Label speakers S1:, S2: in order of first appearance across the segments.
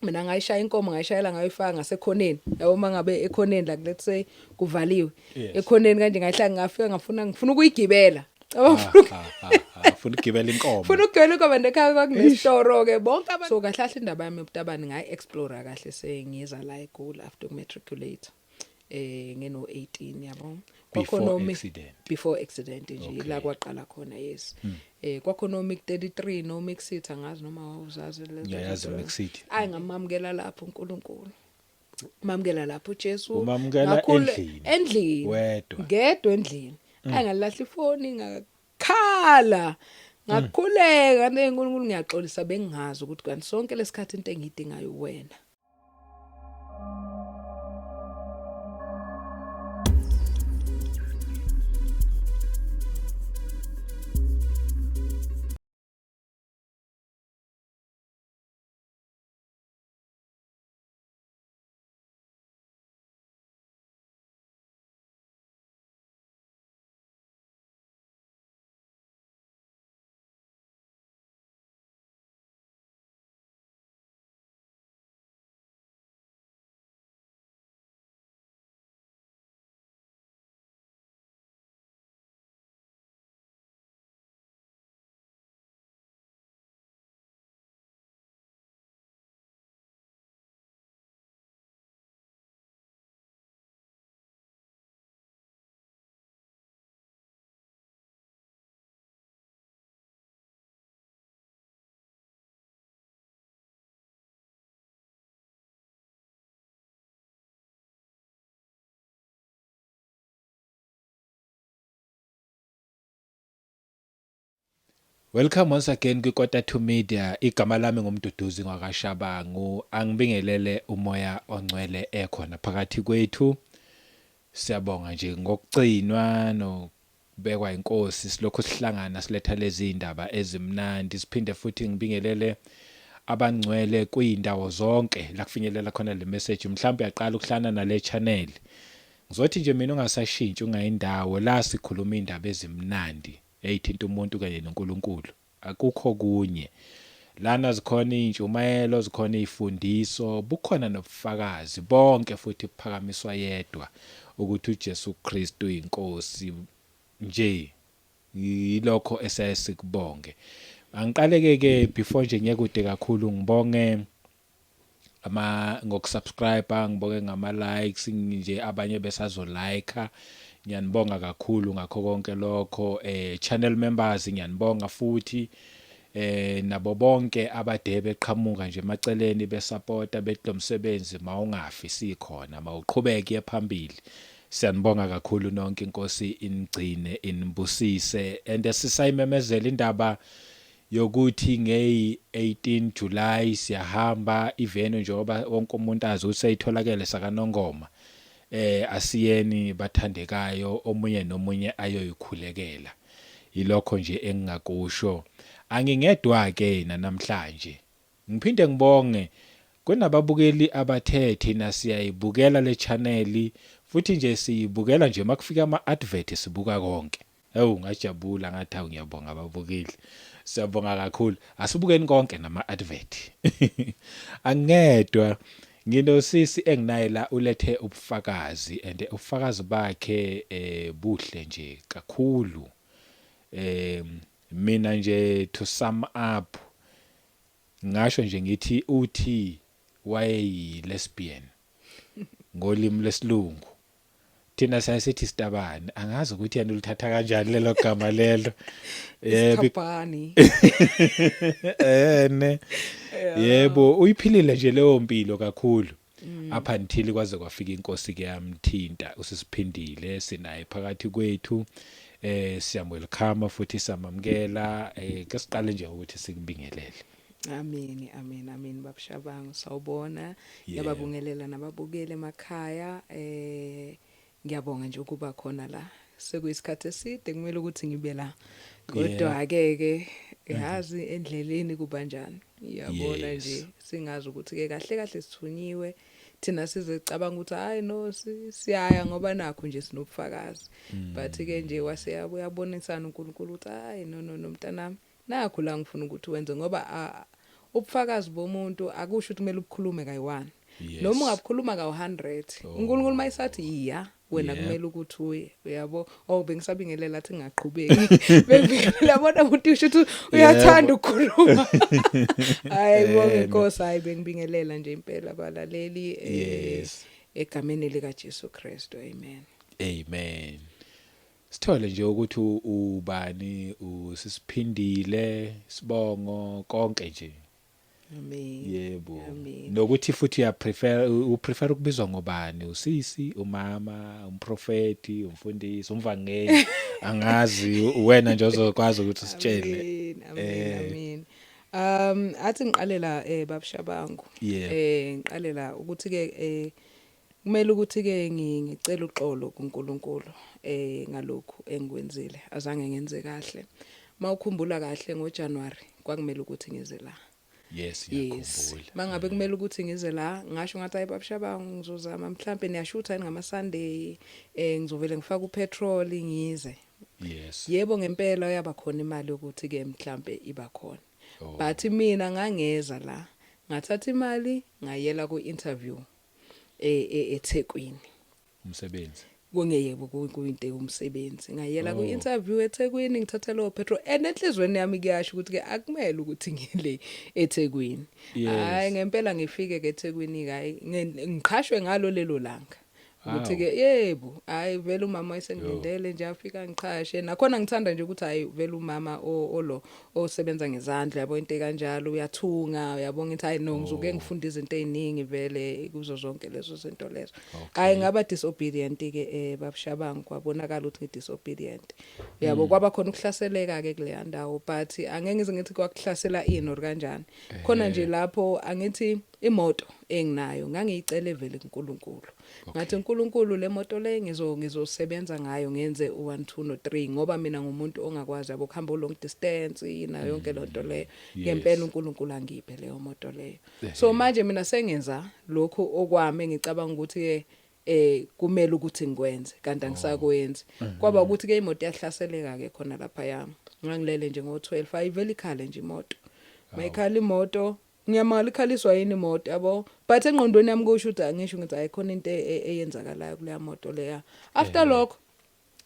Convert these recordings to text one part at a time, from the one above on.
S1: Mina ngayishaya inkomo, ngayishayela, ngayifaka ngasekhoneni, yabo, mangabe ekhoneni, like let's say kuvaliwe ekhoneni kanje, ngayihlanga, ngafika ngafuna, ngifuna ukuyigibela. Cabanga.
S2: Ufuna ukugibela inkomo.
S1: Funa ukugibela inkomo. Nekhaya kwakunesitoro ke, bonke abantu. So kahle kahle indaba yami yobutabani ngayi explore kahle sengiza la eGoli after matriculate, ngeno 18, yabo.
S2: Before accident.
S1: Before accident nje la kwaqala khona, yes. Kwakhona oMic 33 no Mix City, angazi noma wawuzazi lezo
S2: Ngiyayazi
S1: zinto.
S2: Mix City.
S1: Ayi, ngamamukela lapho uNkulunkulu, mamukela lapho uJesu.
S2: Umamukela endlini?
S1: Endlini.
S2: Wedwa?
S1: Ngedwa endlini. Ayi, ngalahla ifoni, ngakhala, ngakhuleka neNkulunkulu, ngiyaxolisa, bengingazi ukuthi kanti sonke lesikhathi into engiyidingayo wena.
S2: Welcome once again kwiKota 2 Media. Igama lami nguMduduzi ngwakaShabangu. Angibingelele umoya ongcwele ekhona phakathi kwethu. Siyabonga nje ngokugcinwa nokubekwa inkosi, silokhu sihlangana siletha lezi indaba ezimnandi. Siphinde futhi ngibingelele abangcwele kuyindawo zonke la kufinyelela khona le message. Mhlawumbe uyaqala ukuhlana nale channel. Ngizothi nje mina ungasashintshi, ungayindawo la sikhuluma indaba ezimnandi eyithinta umuntu kanye noNkulunkulu. Akukho kunye. Lana zikhona izintshumayelo, zikhona izifundiso, bukhona nobufakazi, bonke futhi buphakamiswa yedwa ukuthi uJesu Kristu uyinkosi nje. Yilokho esaye sikubonge. Angiqaleke ke before nje ngiye kude kakhulu, ngibonge ama ngokusubscribe, ngibonge ngama likes nje, abanye besazo like. Ngiyanibonga kakhulu ngakho konke lokho. Channel members, ngiyanibonga futhi, nabo bonke abade beqhamuka nje emaceleni besupporta, bethi lo msebenzi mawungafi, sikhona, mawuqhubeke phambili. Siyanibonga kakhulu nonke, inkosi inigcine, inibusise. And sisayimemezela indaba yokuthi ngey-18 July siyahamba ivenue, njengoba wonke umuntu azi ukuthi seyitholakele sakaNongoma. Asiyeni bathandekayo, omunye nomunye ayoyikhulekela. Yilokho nje engingakusho. Angingedwa ke namhlanje. Ngiphinde ngibonge kunababukeli abathe thina siyayibukela le channel, futhi nje siyibukela nje makufika ama advert, sibuka konke. Ewu, ngajabula, ngathi awu, ngiyabonga ababukeli. Siyabonga kakhulu. Asibukeni konke nama advert. Angedwa, nginosisi enginaye la, ulethe ubufakazi and ubufakazi bakhe buhle nje kakhulu. Mina nje to sum up ngasho nje ngithi uthi wayeyi lesbian ngolimi lesilungu. Thina sayisithi sitabane, angazi ukuthi yena ulithatha kanjani lelo gama lelo.
S1: Yebo. Isithabhani.
S2: Ene. Yebo, uyiphilile nje leyo mpilo kakhulu. Up until kwaze kwafika inkosi ke yamthinta. Usisiphindile sinaye phakathi kwethu. Siyamwelcome futhi samamkela. Ke siqale nje ukuthi sikubingelele.
S1: Amen, amen, amen, babushabangu, sawubona. Ngiyababungelela nababukeli emakhaya. Ngiyabonga nje ukuba khona la. Sekuyisikhathi eside kumele ukuthi ngibe la. Kodwa ke ke yazi endleleni kubanjani. Iyabona nje singazi ukuthi ke kahle kahle sithunyiwe. Thina sizecabanga ukuthi hayi no, siyaya ngoba nakho nje sinobufakazi. But ke nje wase uyabonisana uNkulunkulu ukuthi hayi no, no, no, mntanami, nakho la ngifuna ukuthi wenze ngoba Ubufakazi bomuntu akusho ukuthi kumele ubukhulume kayi-1.
S2: Yes.
S1: Noma ungabukhuluma kawu-100,
S2: Oh.
S1: uNkulunkulu mayisathi iya, wena kumele ukuthi uye, uyabo. Oh, bengisabingelela athi ngingaqhubeki. Bengibingelela, yabona umuntu usho ukuthi uyathanda ukukhuluma. Hayi, bonke inkosi, hayi, bengibingelela nje impela abalaleli egameni lika Jesu Kristu. Amen.
S2: Amen. Sithole nje ukuthi ubani, usisiphindile, sibongo, konke nje.
S1: Amen.
S2: Yebo.
S1: Amen.
S2: Nokuthi futhi uya prefer u prefer ukubizwa ngobani, usisi, umama, umprofeti, umfundisi, umvangeli, angazi, wena nje ozokwazi ukuthi usitshele.
S1: Amen. Amen. Amen. Athi ngiqalela babushabangu. Ngiqalela ukuthi ke kumele ukuthi ke ngicela uxolo kuNkulunkulu ngalokhu engikwenzile, azange ngenze kahle. Mawukhumbula kahle, ngoJanuary kwakumele ukuthi ngize la.
S2: Yes,
S1: Yes.
S2: ngiyakhumbula.
S1: Mangabe kumele ukuthi ngize la, ngasho ngathi, "Hayi, babushabangu, ngizozama, mhlambe niyashutha yini ngama Sunday, ngizovele ngifake upetrol ngize." Yebo, ngempela yaba khona imali yokuthi ke mhlambe iba khona. But mina ngangeza la, ngathatha imali, ngayela ku interview eThekwini.
S2: Umsebenzi.
S1: Kungeyebo, kuyinto yomsebenzi. Ngayela ku interview eThekwini, ngithatha lo petrol, and enhlizweni yami kuyasho ukuthi ke akumele ukuthi ngile eThekwini. Hayi, ngempela ngifike ke eThekwini, hayi, ngiqhashwe ngalo lelo langa. Ukuthi ke yebo, hayi, vele umama wayesengilindele nje, afika ngiqhashe. Nakhona ngithanda nje ukuthi hayi, vele umama olo osebenza ngezandla, yabo, into kanjalo, uyathunga, uyabonga, ngithi hayi no, ngizoke ngifunda izinto eziningi vele kuzo zonke lezo zinto lezo. Hayi, ngaba disobedient ke, babushabangu, kwabonakala ukuthi ngi disobedient, uyabo. Kwaba khona ukuhlaseleka ke kuleya ndawo, but angeke ngize ngithi kwakuhlasela ini or kanjani. Khona nje lapho angithi imoto enginayo ngangiyicele vele kuNkulunkulu. Ngathi, "uNkulunkulu, le moto le ngizosebenza ngayo, ngenze u1 2 no 3, ngoba mina ngumuntu ongakwazi, yabo, kuhamba long distance nayo yonke lonto leyo." Ngempela uNkulunkulu angiphe leyo moto leyo. So manje mina sengenza lokhu okwami ngicabanga ukuthi ke kumele ukuthi ngikwenze, kanti angisakwenzi. Kwaba ukuthi ke imoto yahlaseleka ke khona lapha yami. Ngangilele nje ngo12, ayiveli ikhale nje imoto. Mayikhala imoto, ngiyamala, ikhaliswa yini imoto, yabo? But engqondweni yami kusho ukuthi angisho ngithi ayikhona into eyenzakalayo kuleya moto leya. After lokho,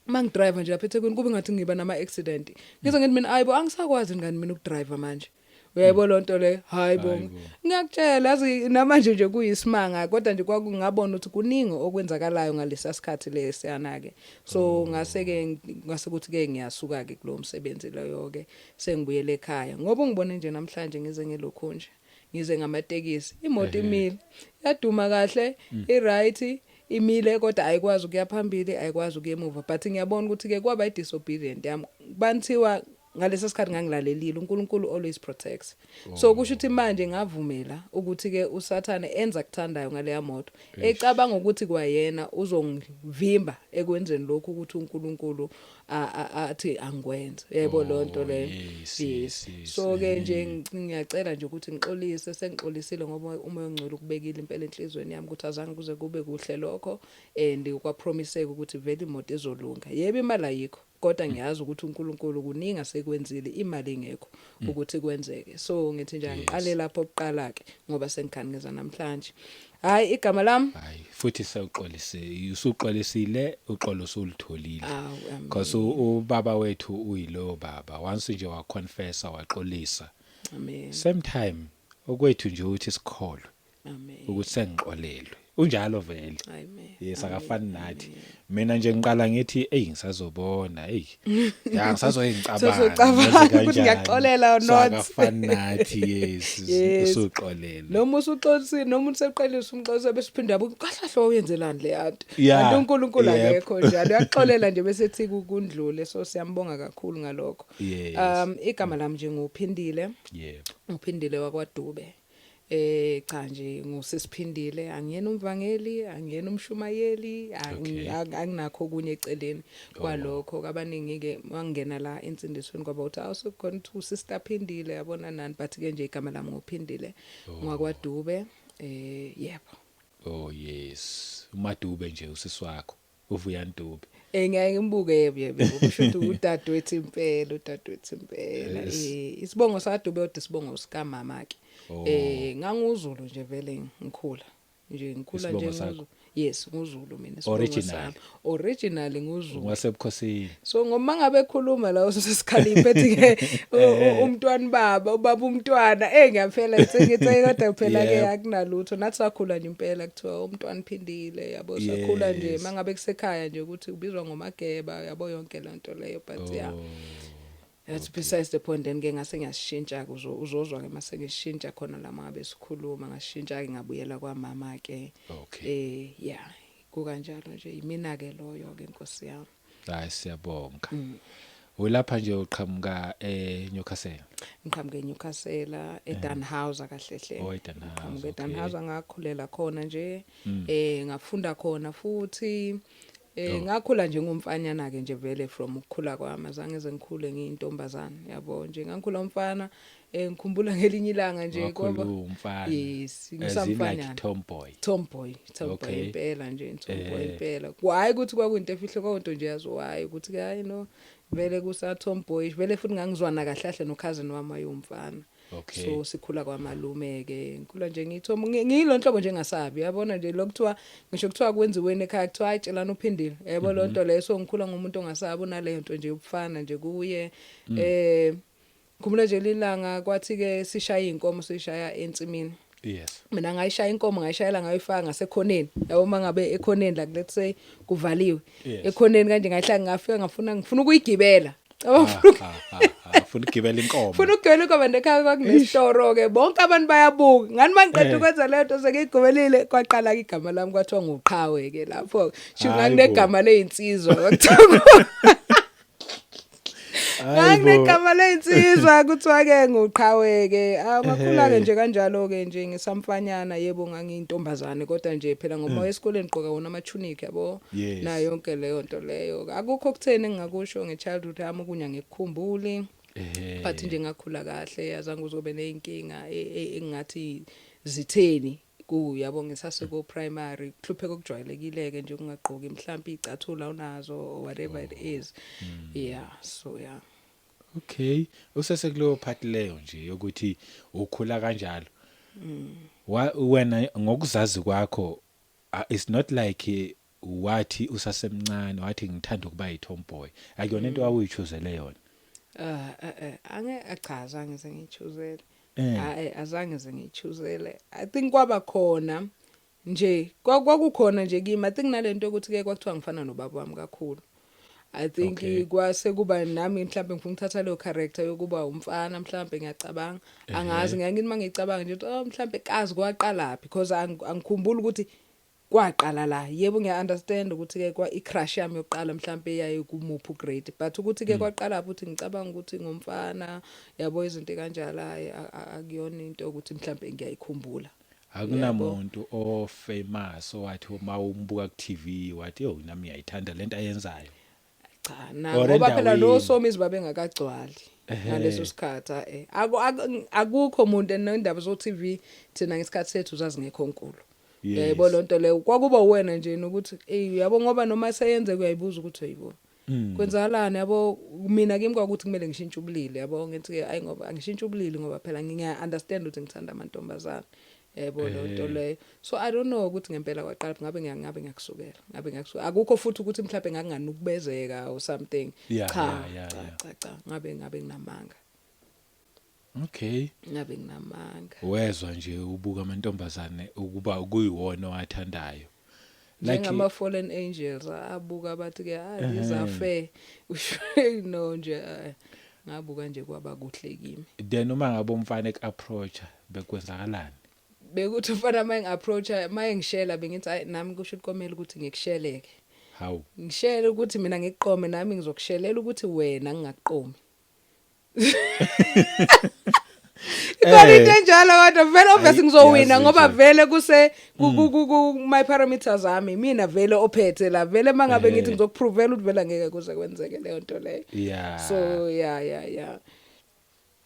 S1: mangidrive nje lapha eThekwini, kube ngathi ngiba nama accident. Ngize ngithi mina, "Ayibo, angisakwazi ngani mina ukudrive manje?" Uyayibona lonto le? Hayibo,
S2: Hayibo.
S1: ngiyakutshela, yazi, namanje nje kuyisimanga, kodwa nje kwakungabona ukuthi kuningi okwenzakalayo ngalesa sikhathi lesiyana ke. So ngase ke ngase kuthi ke ngiyasuka ke kulo msebenzi loyo ke, sengibuyele ekhaya, ngoba ungibone nje namhlanje ngize ngelokhu nje, ngize ngamatekisi, imoto imile, yaduma kahle, i-right, imile, kodwa ayikwazi ukuya phambili, ayikwazi ukuya emuva. But ngiyabona ukuthi ke kwaba i-disobedient yami. Banthiwa ngalesa sikhathi ngangilalelile, uNkulunkulu always protects. So kusho ukuthi manje ngavumela ukuthi ke uSathane enza kuthandayo ngaleya moto, ecabanga ukuthi kwayena uzongivimba ekwenzeni lokhu ukuthi uNkulunkulu athi angikwenze, yebo, lonto leyo.
S2: Yes.
S1: So ke nje ngiyacela nje ukuthi ngixolise, sengixolisile, ngoba uMoya oNgcwele ukubekile impela enhlizweni yami ukuthi azange kuze kube kuhle lokho, and kwapromiseka ukuthi vele imoto izolunga. Yebo, imali ayikho, kodwa ngiyazi ukuthi uNkulunkulu kuningi asekwenzile imali ingekho ukuthi kwenzeke. So ngithi nje angiqale lapho kuqala ke, ngoba sengikhanikeza namhlanje. Hayi, igama lami
S2: Hayi, futhi sewuxolise, usuxolisile, uxolo usulutholile.
S1: Awu, amen.
S2: Because ubaba wethu uyilo baba, once nje waconfessa, waxolisa,
S1: Amen.
S2: same time okwethu nje ukuthi sikholwe
S1: Amen.
S2: ukuthi sengixolelwe, unjalo vele.
S1: Amen.
S2: Yes, akafani nathi. Mina nje ngiqala ngithi, "Ey, ngisazobona, ey, ya, ngisazoye ngicabanga."
S1: Sozocabanga ukuthi ngiyaxolela or not.
S2: Akafani nathi, yes. Usuxolelwe.
S1: Noma usuxolisile, noma useqelisa umxoliso, bese uphinda yabuka, kahle kahle wayenzelani le yanto? Kanti uNkulunkulu akekho njalo, uyaxolela nje bese ethi kundlule. So siyambonga kakhulu ngalokho. Igama lami nje nguPhindile. UPhindile wakwaDube. Cha nje, ngusisiphindile, angiyena umvangeli, angiyena umshumayeli, anginakho okunye eceleni kwalokho. Kabaningi ke mangena la ensindisweni kwaba uthi awusekhona ukuthi usister Phindile, yabona nani, but ke nje igama lami nguPhindile, ngwakwaDube, yebo.
S2: Oh yes, uMadube nje usisi wakho, uVuyani Dube.
S1: Ngiyaye ngimbuke, yebo yebo, kusho ukuthi udadewethu impela, udadewethu impela.
S2: Yes.
S1: Isibongo saDube, kodwa isibongo sikamama ke.
S2: Oh.
S1: Nganguzulu nje vele, ngikhula nje, ngikhula nje
S2: Isibongo sakho?
S1: nguZulu. Yes, nguZulu mina isibongo
S2: Original.
S1: sami. Originally nguZulu.
S2: Ngwasebukhosini.
S1: So ngoma ngabe ekhuluma la usesikhaliphe ethi ke umntwana baba, ubaba umntwana, ngiyaphela ngithi kodwa phela ke akunalutho, nathi sakhula nje impela kuthiwa umntwana phindile, yabo, sakhula nje. Mangabe kusekhaya nje ukuthi ubizwa ngomageba, yabo, yonke lento leyo, but yeah. That's besides the point. Then ke ngase ngiyashintsha, uzozwa ke mase ngishintsha khona la mangabe sikhuluma, ngashintsha ke, ngabuyela kwamama ke. Yeah, kukanjalo nje, imina ke loyo ke, Nkosi yami.
S2: Hayi, siyabonga. Ulapha nje uqhamuka eNewcastle?
S1: Ngiqhamuke eNewcastle, eDannhauser kahle hle.
S2: Oh, eDannhauser,
S1: Ngiqhamuke eDannhauser, ngakhulela khona nje. Ngafunda khona futhi. Ngakhula nje ngumfanyana ke nje vele from ukukhula kwami, azange ngize ngikhule ngiyintombazana, yabo, nje ngakhula umfana. Ngikhumbula ngelinye ilanga nje
S2: Wakhula
S1: kwaba
S2: umfana.
S1: Yes.
S2: As in like
S1: Ngisamfanyana.
S2: Tomboy.
S1: Tomboy, tomboy. Impela nje, tomboy impela. Hayi ukuthi kwakuyinto efihle, kwakuyinto nje yaziwayo ukuthi ke hayi no, vele kusa tomboy vele, futhi ngangizwana kahle kahle no cousin wami ayumfana. So sikhula kwamalume ke, ngikhula nje ngitho ngiyilo nhlobo nje ngasabi, yabona nje lokuthiwa ngisho kuthiwa kwenziweni ekhaya, kuthiwa ayitshelana uphindile, yabo, lonto leyo. So ngikhula ngumuntu ongasabi, unaleyo nto nje yobufana nje kuye. Ngikhumbula nje lilanga kwathi ke sishaya inkomo, sishaya ensimini. Mina ngayishaya inkomo, ngayishayela, ngayifaka ngasekhoneni, yabo, mangabe ekhoneni, like let's say kuvaliwe ekhoneni kanje, ngayihlanga, ngafika ngafuna, ngifuna ukuyigibela. Cabanga.
S2: Ah, ah, ah, ufuna ukugibela inkomo.
S1: Funa ukugibela inkomo nekhaya, kwakunesitoro ke, bonke abantu bayabuka ngani mangiqeda ukwenza leyo nto, sengiyigibelile, kwaqala ke igama lami kwathiwa nguqhawe ke lapho, sho
S2: Hayi bo.
S1: nganginegama leyinsizwa kwakuthiwa,
S2: Hayi bo.
S1: nganginegama leyinsizwa, kuthiwa ke nguqhawe ke. Ah, ngakhula ke nje kanjalo ke nje ngisamfanyana. Yebo, ngangiyintombazane, kodwa nje phela ngoba esikoleni gqoka wona ama tunic, yabo, nayo yonke leyo nto leyo. Akukho kutheni engingakusho nge-childhood yami, okunya ngikukhumbuli, but nje ngakhula kahle, azange uzobe neyinkinga engathi zitheni ku, yabo, ngisase ko primary, kuhlupheka okujwayelekile ke nje, ungagqoki mhlawumbe icathulo unazo or whatever it is, yeah, so yeah.
S2: Okay, usese kuleyo part leyo nje yokuthi ukhula kanjalo. Wa wena ngokuzazi kwakho, it's not like wathi usasemncane wathi ngithanda ukuba yi-tomboy. Akuyona into wawuyichoosele yona.
S1: Ah, ange cha, azange sengiyichoosele. Hayi, azange sengiyichoosele. I think kwaba khona nje, kwakukhona nje kimi. I think nalento ukuthi ke kwakuthiwa ngifana nobaba wami kakhulu, I think kwase kuba nami mhlawumbe ngifuna ukuthatha leyo character yokuba umfana mhlawumbe, ngiyacabanga, angazi, ngiyakithi mangicabanga nje ukuthi oh, mhlawumbe kazi kwaqala because angikhumbuli ukuthi kwaqala la. Yebo, ngiya understand ukuthi ke kwa i-crush yami yokuqala mhlawumbe yayi kumuphi grade, but ukuthi ke kwaqala futhi ngicabanga ukuthi ngomfana, yabo, izinto kanjalo, hayi, akuyona into ukuthi mhlawumbe ngiyayikhumbula.
S2: Akunamuntu o famous owathi uma umbuka ku TV wathi, "Yo, nami ngiyayithanda lento ayenzayo"?
S1: Cha, na
S2: Or
S1: ngoba phela
S2: endaweni.
S1: no Somizi babengakagcwali ngaleso sikhathi. Akukho umuntu enendaba zo TV, thina ngesikhathi sethu zazingekho nkulu. Yebo, lonto leyo kwakuba wena nje nokuthi ey, uyabo, ngoba noma seyenze kuyayibuza ukuthi hayibo, kwenzakalani, yabo. Mina kimi kwakuthi kumele ngishintshe ubulili, yabo, ngithi ke ayi, ngoba angishintshe ubulili ngoba phela ngiya understand ukuthi ngithanda amantombazana, yebo, lonto leyo. So I don't know ukuthi ngempela kwaqala ngabe ngabe ngiyakusukela, ngabe ngiyakusukela. Akukho futhi ukuthi mhlawumbe ngakunganukubezeka or something. Cha. Cha. Cha cha, ngabe nginamanga. Ngabe nginamanga.
S2: Wezwa nje ubuka amantombazane ukuba kuyiwona owathandayo. Like
S1: Njengama fallen angels abuka bathi ke, ah, these are fair, no nje, ngabuka nje kwaba kuhle kimi.
S2: Then uma ngabe umfana ek-approach bekwenzakalani?
S1: Bekuthi ufana uma ngi-approacha, uma ngishela, bengithi hayi, nami kusho ukuthi komele ukuthi ngikusheleke.
S2: Hawu.
S1: Ngishele ukuthi mina ngikuqome, nami ngizokushelela ukuthi wena ngingakuqomi. Ikhona into enjalo, kodwa vele obviously
S2: Ayi,
S1: ngizowina
S2: yazi
S1: ngoba
S2: nje.
S1: vele kuse ku my parameters ami, mina vele ophethe la vele mangabe ngithi ngizokuprovela ukuthi vele angeke kuze kwenzeke leyo nto leyo. So yeah.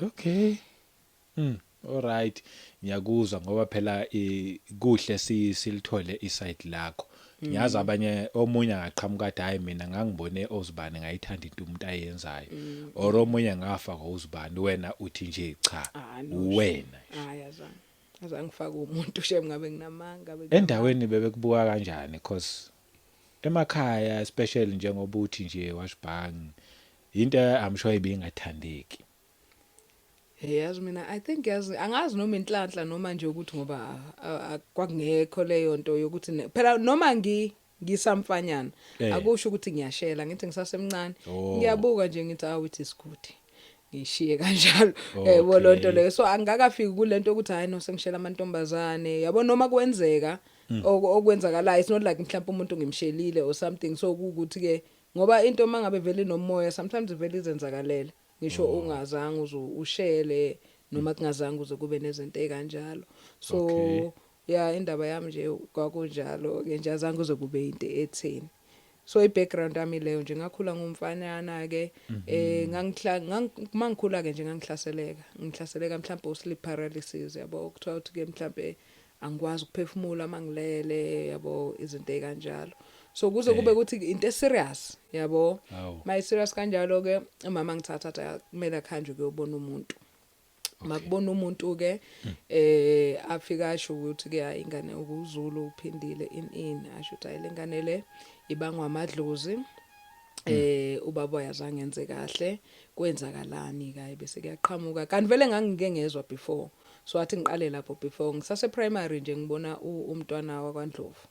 S2: Okay. All right. Ngiyakuzwa ngoba phela kuhle silithole iside lakho. Ngiyazi abanye, omunye angaqhamuka athi, "Hayi, mina ngangibone ozibani, ngayithanda into umuntu ayenzayo," or omunye ngafa ngozibani. Wena uthi nje cha?
S1: Ah, no.
S2: Wena.
S1: Hayi, azange ngifake umuntu, shem, ngabe nginamanga, ngabe.
S2: Endaweni bebekubuka kanjani? Cause emakhaya especially, njengoba uthi nje washbang, into I'm sure ibingathandeki.
S1: Hey, yazi mina, I think, yazi, angazi noma inhlanhla noma nje ukuthi ngoba kwakungekho leyo nto yokuthi phela noma ngisamfanyana akusho ukuthi ngiyashela, ngithi ngisasemncane. Ngiyabuka nje, ngithi, "Awu, it is good," ngishiye kanjalo, yebo, lonto leyo. So angakafiki kulento ukuthi, hayi no, sengishela amantombazane, yabo, noma kwenzeka okwenzakalayo, it's not like mhlawumbe umuntu ngimshelile or something. So kuukuthi ke ngoba into mangabe vele inomoya, sometimes vele izenzakalele ngisho ungazange uze ushele noma kungazange uze kube nezinto ezikanjalo. So yeah, indaba yami nje kwakunjalo ke nje, azange kuze kube into etheni. So i background yami leyo nje, ngakhula ngumfanyana ke, ngangihla mangikhula ke nje ngangihlaseleka, ngihlaseleka mhlawumbe u sleep paralysis, yabo, kuthiwa ukuthi ke mhlawumbe angikwazi ukuphefumula mangilele, yabo, izinto ezikanjalo. So kuze kube ukuthi into eserious, yabo. Mayi serious kanjalo ke, umama ngithatha athi kumele akhanjwe kuyobona umuntu. Makubona umuntu ke, afika asho ukuthi ke, hayi, ingane ukuZulu uphindile in asho ukuthi, hayi, lengane le ibangwa amadlozi, ubaba wayazange enze kahle, kwenzakalani kayi, bese kuyaqhamuka. Kanti vele ngangike ngezwa before, so athi ngiqale lapho before ngisase primary nje, ngibona umntwana wakwaNdlovu,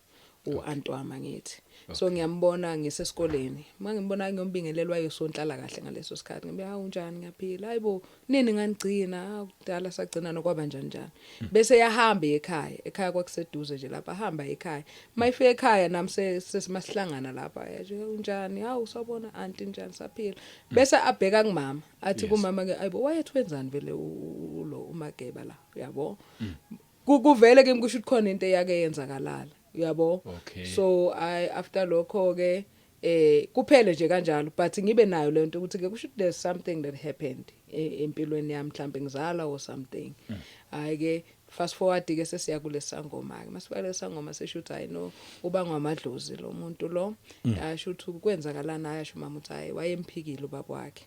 S1: uAntwama ngithi. So ngiyambona ngisesikoleni, mangimbona ngiyombingelelwa yosonhlala kahle ngaleso sikhathi, ngibe, "Hawu, unjani?" "Ngiyaphila." "Hayibo, nini nganigcina?" "Kudala sagcina nokwaba njani njani." Bese yahamba ekhaya, ekhaya kwakuseduze nje lapha, ahamba ekhaya. Mayifika ekhaya nami sesimasihlangana lapha, yaje, "Unjani?" "Hawu, sawubona auntie, njani?" "Saphila." Bese abheka kumama, athi kumama ke, "Ayibo, wayethi wenzani vele lo uMageba la?" Uyabo, kuvele kimi kusho ukuthi khona into eyake yenzakalala, uyabo. So I after lokho ke, kuphele nje kanjalo, but ngibe nayo lento ukuthi ke kusho ukuthi there's something that happened empilweni yami, mhlambe ngizala or something. Hayi ke, fast forward ke, sesiya kulesangoma ke. Masifika lesangoma, sesho ukuthi, hayi no, ubangwa amadlozi lo muntu lo. Asho ukuthi kwenzakalana, ayasho mama ukuthi, hayi, wayemphikile ubaba wakhe.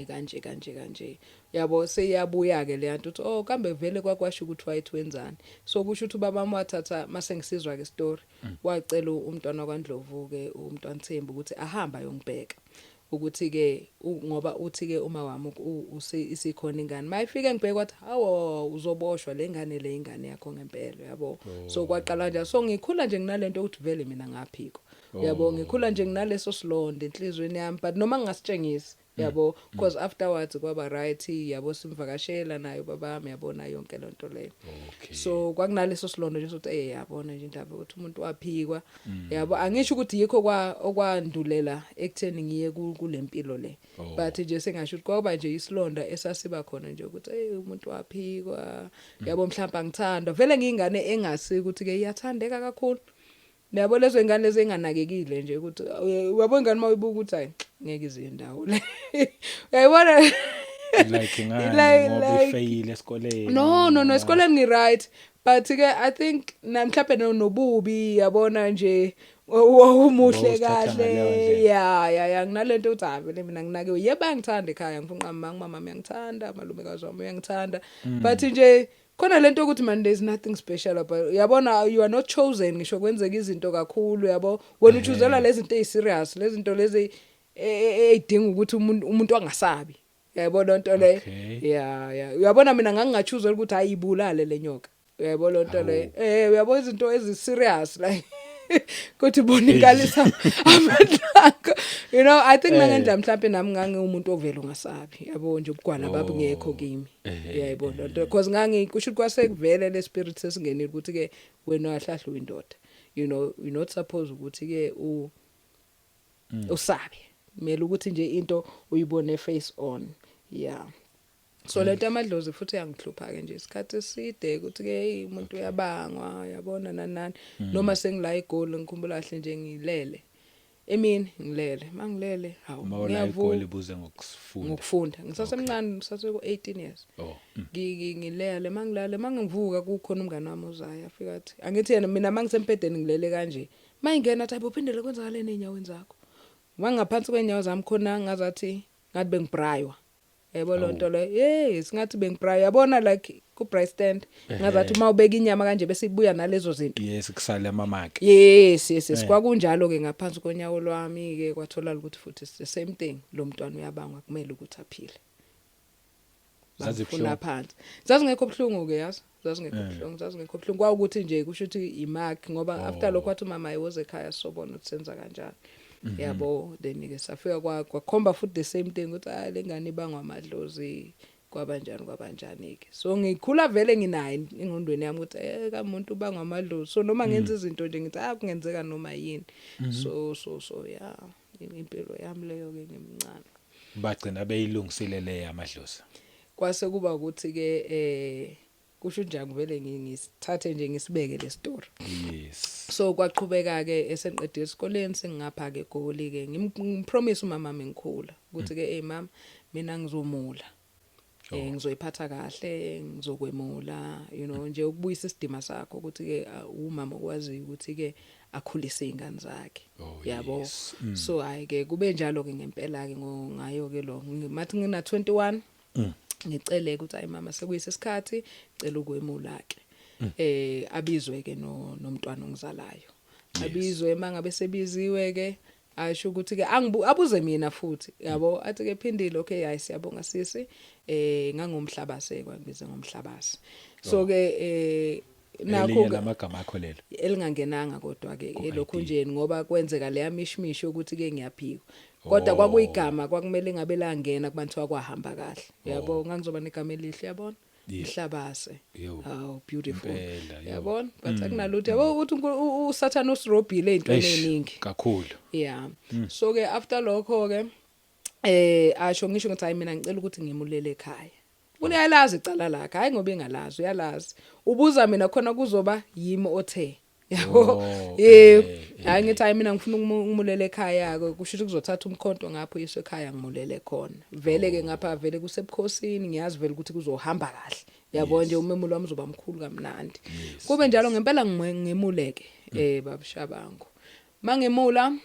S1: Kanje kanje kanje, yabo. Seyabuya ke le yanto uthi, oh, kambe vele kwakwasho ukuthi wayethi wenzani. So kusho ukuthi ubaba wami wathatha, mase ngisizwa ke story, wacela umntwana kwaNdlovu ke, umntwana Thembu, ukuthi ahamba ayongibheka ukuthi ke ngoba uthi ke uma wami isikhona ingane. Mayifike ngibheka, wathi, "Hawo, uzoboshwa, le ngane le ingane yakho ngempela," yabo. So kwaqala nje. So ngikhula nje nginalento ukuthi vele mina ngaphiko, yabo. Ngikhula nje nginaleso silonda enhlizweni yami, but noma ngingasitshengisi, yabo, because afterwards kwaba right, yabo, simvakashela nayo babami, yabona, yonke lento leyo. So kwakunaleso silonda nje sokuthi, yabona nje indaba ukuthi umuntu waphikwa, yabo. Angisho ukuthi yikho kwa okwandulela ekutheni ngiye kulempilo le, but nje sengasho ukuthi kwaba nje isilonda esasiba khona nje ukuthi, hey, umuntu waphikwa, yabo, mhlawumbe angithandwa vele, ngiyingane engasi ukuthi ke iyathandeka kakhulu, yabo, lezo ingane lezi enganakekile nje, ukuthi uyabo ingane mayibuka ukuthi, hayi, ngeke izindawo le, uyayibona.
S2: Like ngani, ngoba ifeyile esikoleni?
S1: No, esikoleni ngi right, but ke I think na mhlawumbe nobubi, yabona nje, umuhle
S2: Bowusithatha
S1: kahle.
S2: ngaleyo ndlela.
S1: Ya, nginalento ukuthi, hayi, vele mina nginakiwe. Yebo, bayangithanda ekhaya, ngifuna uqamba, mama uyangithanda, malumekazi wami uyangithanda, but nje khona lento ukuthi, man, there's nothing special about, yabona, you are not chosen. Ngisho kwenzeka izinto kakhulu, yabo, wena uchuzela lezi zinto eziserious, lezi zinto lezi eyidinga ukuthi umuntu angasabi, yayibona lonto leyo. Ya, uyabona, mina ngangingachuzela ukuthi hayi, ibulale le nyoka, uyayibona lonto leyo. Uyabona izinto ezi serious like kuthi bonakalisa amandla akho. I think nangendlela mhlawumbe nami ngangiwumuntu ovela ungasabi, yabo nje, ubugwala babungekho kimi, uyayibona lonto, because ngangi kusho ukuthi kwase kuvele le spirit sesingenile ukuthi ke wena wahlahla uyindoda, you're not supposed ukuthi ke u usabe, kumele ukuthi nje into uyibone face on. Yeah, so lento amadlozi futhi yangihlupha ke nje isikhathi eside, ukuthi ke, hey, umuntu uyabangwa, yabona, nani nani. Noma sengila eGoli, ngikhumbula kahle nje ngilele. Emini ngilele, mangilele, hawu,
S2: Uma ula
S1: ngiyavuka.
S2: eGoli buze ngokusifunda.
S1: Ngokufunda ngisasemncane, ngisase ku-18 years.
S2: Oh.
S1: Ngilele, mangilale, mangivuka kukhona umngane wami ozayo, afika athi, angithi yena mina mangisembhedeni ngilele kanje, mayingena athi, "Ayibo, phindele, kwenzakaleni ey'nyaweni zakho?" Mangaphansi kwey'nyawo zami khona ngazathi ngathi bengibraywa, yebo, lo nto leyo, yes, ngathi bengibraywa, yabona, like ku braai stand, ngazathi uma ubeka inyama kanje bese ibuya nalezo zinto.
S2: Yes, kusale amamaki.
S1: Yes, kwakunjalo ke ngaphansi konyawo lwami ke. Kwatholakala ukuthi futhi it's the same thing, lo mntwana uyabangwa, kumele ukuthi aphile.
S2: Zazibuhlungu?
S1: Bangifuna phansi. Zazingekho buhlungu ke, yazi, zazingekho buhlungu, zazingekho buhlungu. Kwawukuthi nje kusho ukuthi imark, ngoba after lokho wathi umama ayiwoze ekhaya sobona ukuthi senza kanjani, yabo. Then ke safika kwakhomba futhi the same thing, ukuthi hayi, lengane ibangwa amadlozi, kwabanjani kwabanjani ke. So ngikhula vele nginayo engqondweni yami ukuthi kamuntu ubangwa amadlozi, so noma ngenza izinto nje ngithi, ah, kungenzeka noma yini. So yeah, impilo yami leyo ke ngimncane.
S2: Bagcina beyilungisile le yamadlozi?
S1: Kwase kuba ukuthi ke kusho nje ngivele ngisithathe nje ngisibeke le story. So kwaqhubeka ke, esenqedile esikoleni, sengingapha ke eGoli ke, ngimpromise umama wami ngikhula ukuthi ke, "Hey mama, mina ngizomula, ngizoyiphatha kahle, ngizokwemula, nje ukubuyisa isidima sakho ukuthi ke umama okwazi ukuthi ke akhulise izingane zakhe." Yabo. So hayi ke, kube njalo ke ngempela ke ngayo ke lo mathi ngina 21, ngicele ukuthi, "Hayi mama, sekuyisikhathi, ngicela ukwemula ke." Abizwe ke no nomntwana ongizalayo, abizwe. Mangabe sebiziwe ke, asho ukuthi ke angibu abuze mina futhi, yabo, athi ke, "Phindile, okay, hayi, siyabonga sisi." Ngangomhlabase, kwangibize ngomhlabase. So ke nakho
S2: Elinye lamagama akho lelo?
S1: Elingangenanga kodwa ke
S2: Ku-ID.
S1: elokhu nje, ngoba kwenzeka leya mishmisho ukuthi ke ngiyaphikwa, kodwa kwakuyigama kwakumele ngabe langena kubantu, kwahamba kahle, yabo, ngangizoba negama elihle, yabona. Mhlabase. How beautiful.
S2: Impela, yo.
S1: Yabona, but akunalutho, yabo, ukuthi uSathane usirobhile ezintweni
S2: Eish,
S1: eziningi.
S2: Kakhulu.
S1: Yeah, so ke after lokho ke, asho ngisho ngithi, "Hayi, mina ngicela ukuthi ngimulele ekhaya." Uyalazi icala lakhe, hayi ngoba engalazi, uyalazi, ubuza mina khona kuzoba yimi othe, yabo. Yebo. Hayi, ngithi, "Hayi, mina ngifuna ukumulela ekhaya ke." Kusho ukuthi kuzothatha umkhonto ngapho yiswe ekhaya, ngimulele khona vele ke ngapha, vele kusebukhosini, ngiyazi vele ukuthi kuzohamba kahle, yabo nje, umemulo wami uzoba mkhulu kamnandi. Kube njalo ngempela, ngemuleke babushabangu. Mangemula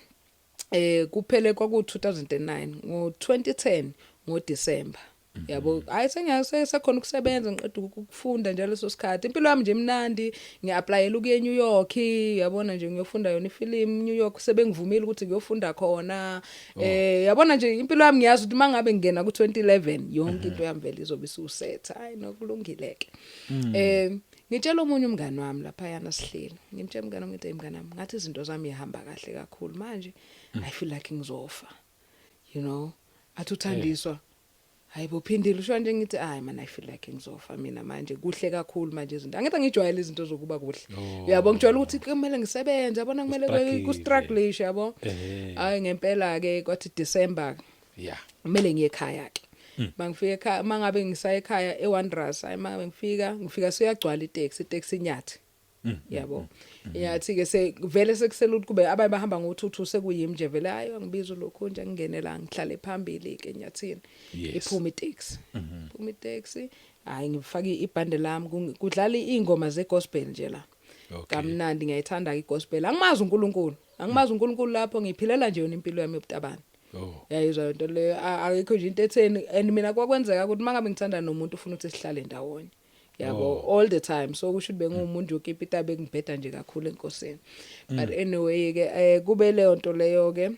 S1: kuphele kwaku 2009, ngo 2010 ngoDecember, yabo. Hayi, sengiyase sekhona ukusebenza, ngiqeda ukufunda njalo leso sikhathi, impilo yami nje imnandi, ngiapplyela ukuya eNew York, yabona nje, ngiyofunda yona ifilm New York, sebengivumile ukuthi ngiyofunda khona. Yabona nje, impilo yami ngiyazi ukuthi mangabe ngingena ku 2011 yonke into yami vele izobe isuset. Hayi, nokulungile ke. Ngitshela omunye umngani wami lapha yana sihleli, ngimtshela umngani wami, ngithi, "Mngani wami, ngathi izinto zami ihamba kahle kakhulu manje, I feel like ngizofa." Athi uthandiswa, "Hayibo, phindile, usho nje?" Ngithi, "Hayi man, I feel like ngizofa mina manje, kuhle kakhulu manje izinto." Angithi ngijwayele izinto zokuba kuhle. Uyabo, ngijwayele ukuthi kumele ngisebenze, yabona, kumele
S2: Ustruggle.
S1: ku-strugglishe, yabo. Hayi, ngempela ke kwathi December kumele ngiye ekhaya ke. Mangifika ekhaya, mangabe ngisaya ekhaya eWanderers, hayi, mangabe ngifika, ngifika siyagcwala itaxi, itaxi inyathi, yabo, yathi ke se vele sekusela ukuthi kube abaye bahamba ngo22, sekuyimi nje vele. Hayi, angibiza lokhu nje, ngingene la, ngihlale phambili ke enyathini. Iphuma itaxi, iphuma itaxi, hayi, ngifake ibhande lami, kudlala ingoma zegospel nje la. Kamnandi, ngiyayithanda igospel. Angimazi uNkulunkulu, angimazi uNkulunkulu lapho, ngiphilela nje yona impilo yami yobutabane. Yayizwa lento leyo, akekho nje into etheni. And mina kwakwenzeka ukuthi mangabe ngithanda nomuntu, ufuna ukuthi sihlale ndawonye, yabo, all the time. So kusho ukuthi bengumuntu okipita, bengibheda nje kakhulu enkosini. But anyway ke, kube leyo nto leyo ke.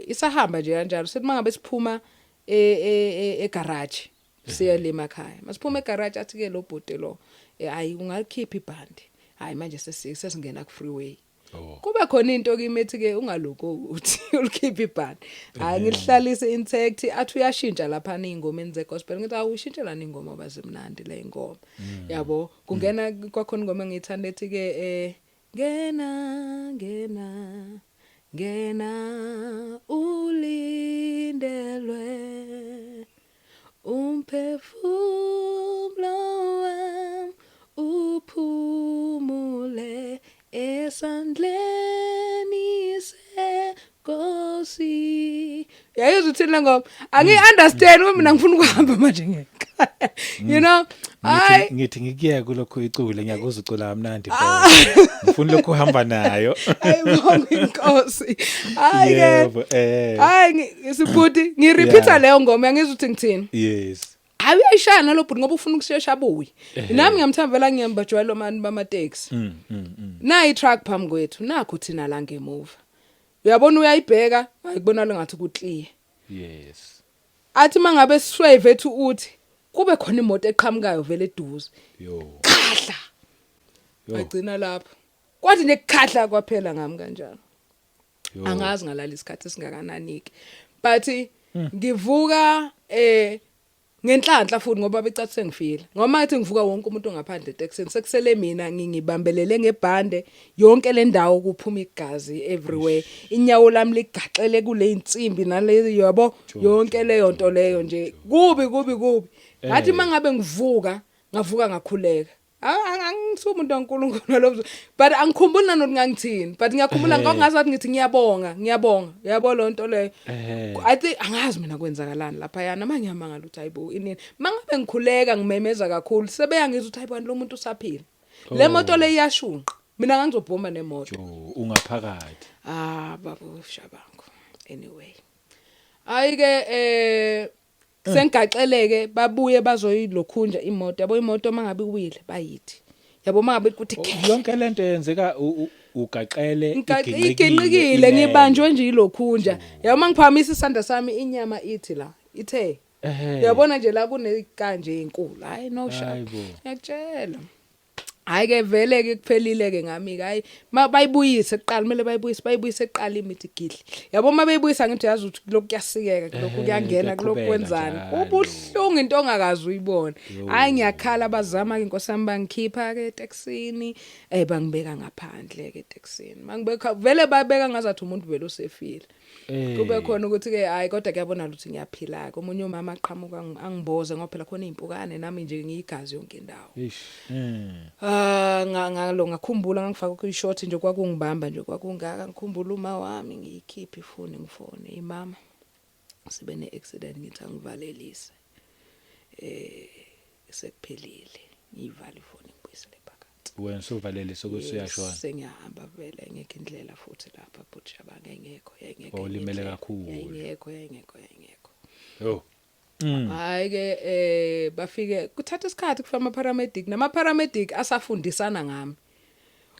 S1: Isahamba nje kanjalo, sithi mangabe siphuma e garage siya le emakhaya, masiphuma egarage, athi ke lo bhuti lo, "Hayi, ungalikhipha ibhandi." Hayi, manje sesingena ku freeway. Kube khona into kimi ethi ke, "Ungaloko uthi ulikhipha ibhandi." Hayi, ngihlalise intact. Athi uyashintsha lapha ingoma ze gospel. Ngithi, "Awushintshelani ingoma bazimnandi le ingoma?" Yabo, kungena kwakhona ingoma engiyithanda ethi ke, "Ngena, ngena, ngena, ulindelwe, umphefumulo wami uphumule esandleni." Uyayizwa uthini le ngoma? Angi-understand ngoba mina ngifuna ukuhamba manje ngekhaya. Hayi.
S2: Ngithi ngikuyeka kulokhu icule, ngiyakuzwa ucula kamnandi phela. Ngifuna lokhu uhamba nayo.
S1: Ayibonga inkosi. Hayi ke.
S2: Yebo.
S1: Hayi, sibhuti, ngirepeata leyo ngoma, uyangizwa ukuthi ngithini?
S2: Yes.
S1: Hayi, uyayishaya nalo bhuti ngoba ufuna ukushesha abuye. Nami ngiyamthanda vela, ngiyambajwayela mani bamateksi. Nayi truck phambi kwethu, nakho thina la ngemuva. Uyabona, uyayibheka, ayikubona ngathi ku clear. Athi mangabe swerve ethu, uthi kube khona imoto eqhamukayo vele eduze.
S2: Yo.
S1: Khahla.
S2: Yo.
S1: Agcina lapho. Kwathi nje kukhahla, kwaphela ngami kanjalo.
S2: Yo.
S1: Angazi ngalala isikhathi esingakanani ke. But ngivuka ngenhlanhla futhi ngoba becathi sengifile. Ngoba ngathi ngivuka, wonke umuntu ongaphandle eTexini, sekusele mina ngingibambelele ngebhande yonke le ndawo, kuphuma igazi everywhere. Inyawo lami ligaxele kule insimbi nale, yabo, yonke leyo nto leyo nje. Kubi, kubi, kubi. Ngathi mangabe ngivuka, ngavuka ngakhuleka. Angisumuntu kaNkulunkulu lo, but angikhumbuli nanokuthi ngangithini, but ngiyakhumbula ngathi ngithi ngiyabonga, ngiyabonga, uyabo lo nto leyo. I think angazi mina kwenzakalani lapha yana, mangiyamangala ukuthi hayibo, inini mangabe ngikhuleka ngimemeza kakhulu, sebeyangizwa ukuthi hayibo, lo muntu usaphila, le moto le iyashunqa, mina ngangizobhoma nemoto.
S2: Jo, ungaphakathi.
S1: Ah, babu Shabangu, anyway, hayi ke, sengigaxeleke, babuye bazoyilokhunja imoto, yabo, imoto mangabe iwile bayithi, yabo, mangabe kuthi
S2: Oh, yonke lento yenzeka ugaxele?
S1: Iginqikile, ngibanjwe nje ilokhunja, yabo, mangiphakamisa isandla sami, inyama ithi la ithe, uyabona nje la kunekanje enkulu, hayi no sharp.
S2: Hayibo.
S1: Ngiyakutshela, hayi ke, vele ke kuphelile ke ngami ke. Hayi, bayibuyise kuqala, kumele bayibuyise, bayibuyise kuqala imithi gidli, yabo. Uma beyibuyisa, ngithi yazi ukuthi lokhu kuyasikeka, kulokhu kuyangena, kulokhu
S2: kuyaqhubeka
S1: kwenzani.
S2: Njalo.
S1: Ubuhlungu, into ongakazi uyibone.
S2: Yo.
S1: Hayi, ngiyakhala, bazama ke inkosi yami, bangikhipha ke eTaxini, bangibeka ngaphandle ke eTaxini, mangibeka vele babeka ngazathi umuntu vele usefile. Kube khona ukuthi ke hayi, kodwa kuyabona ukuthi ngiyaphila ke. Omunye umama aqhamuka angimboze ngoba phela khona izimpukane, nami nje ngiyigazi yonke indawo.
S2: Eish.
S1: Ah, ngalo ngakhumbula ngangifaka kuyishort nje, kwakungibamba nje, kwakungaka. Ngikhumbula uma wami, ngiyikhipha ifoni, ngifone imama, sibe ne-accident, ngithi angivalelise, sekuphelile, ngiyivala ifoni, ngibuyisele phakathi.
S2: Wena usuvalelisa ukuthi
S1: Yes,
S2: uyashona.
S1: Sengiyahamba vele, ngekho indlela futhi lapha but Shabanga, engekho, yayingekho enye
S2: Wawulimele
S1: indlela.
S2: Kakhulu.
S1: Yayingekho, yayingekho, yayingekho.
S2: Yo.
S1: Hayi ke, bafike kuthatha isikhathi kufika ama paramedic, nama paramedic asafundisana ngami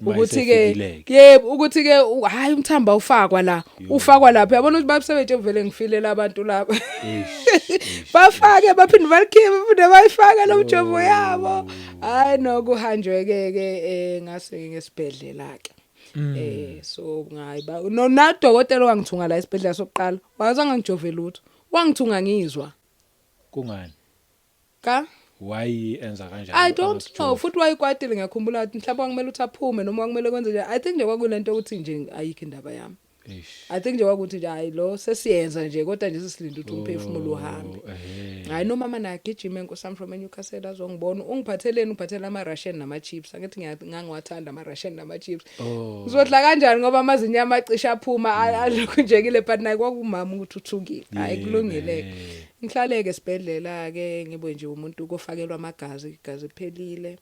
S1: ukuthi ke
S2: Mayesefikile-ke.
S1: Yebo, ukuthi ke hayi, umthambo awufakwa la, ufakwa lapha, yabona ukuthi basebenze, vele ngifile labantu lapha.
S2: Eish, eish.
S1: Bafake, baphinde balikhiphe, baphinde bayifake lo mjovo yabo. Hayi no, kuhanjwe ke ke ngase ngesibhedlela ke. So ngayi ba no nadokotela wangithunga la esibhedlela sokuqala, wazange ngijove lutho, wangithunga ngizwa.
S2: Kungani?
S1: Ka
S2: Why enza kanjalo?
S1: I don't know.
S2: Angasijova?
S1: Futhi wayikwatile, ngiyakhumbula ukuthi mhlawumbe kwakumele ukuthi aphume noma kwakumele kwenze nje. I think nje kwakulento ukuthi nje ayikho indaba yami.
S2: Eish.
S1: I think nje kwakuthi nje hayi, lo sesiyenza nje, kodwa nje sesilinde ukuthi umphefumulo uhambe.
S2: Oh, ehhe.
S1: Hayi, nomama naye agijime nkosami from eNewcastle azongibona. Ungiphatheleni? Ungiphathela ama Russian nama chips. Angithi ngangiwathanda ama Russian nama chips.
S2: Oh.
S1: Ngizodla kanjani ngoba amazinyo amacishe aphuma, alokhu njekile, but naye kwakumama ukuthi uthukile. Hayi, kulungile. Ngihlaleke esibhedlela ke, ngibe nje umuntu kofakelwa amagazi, igazi liphelile.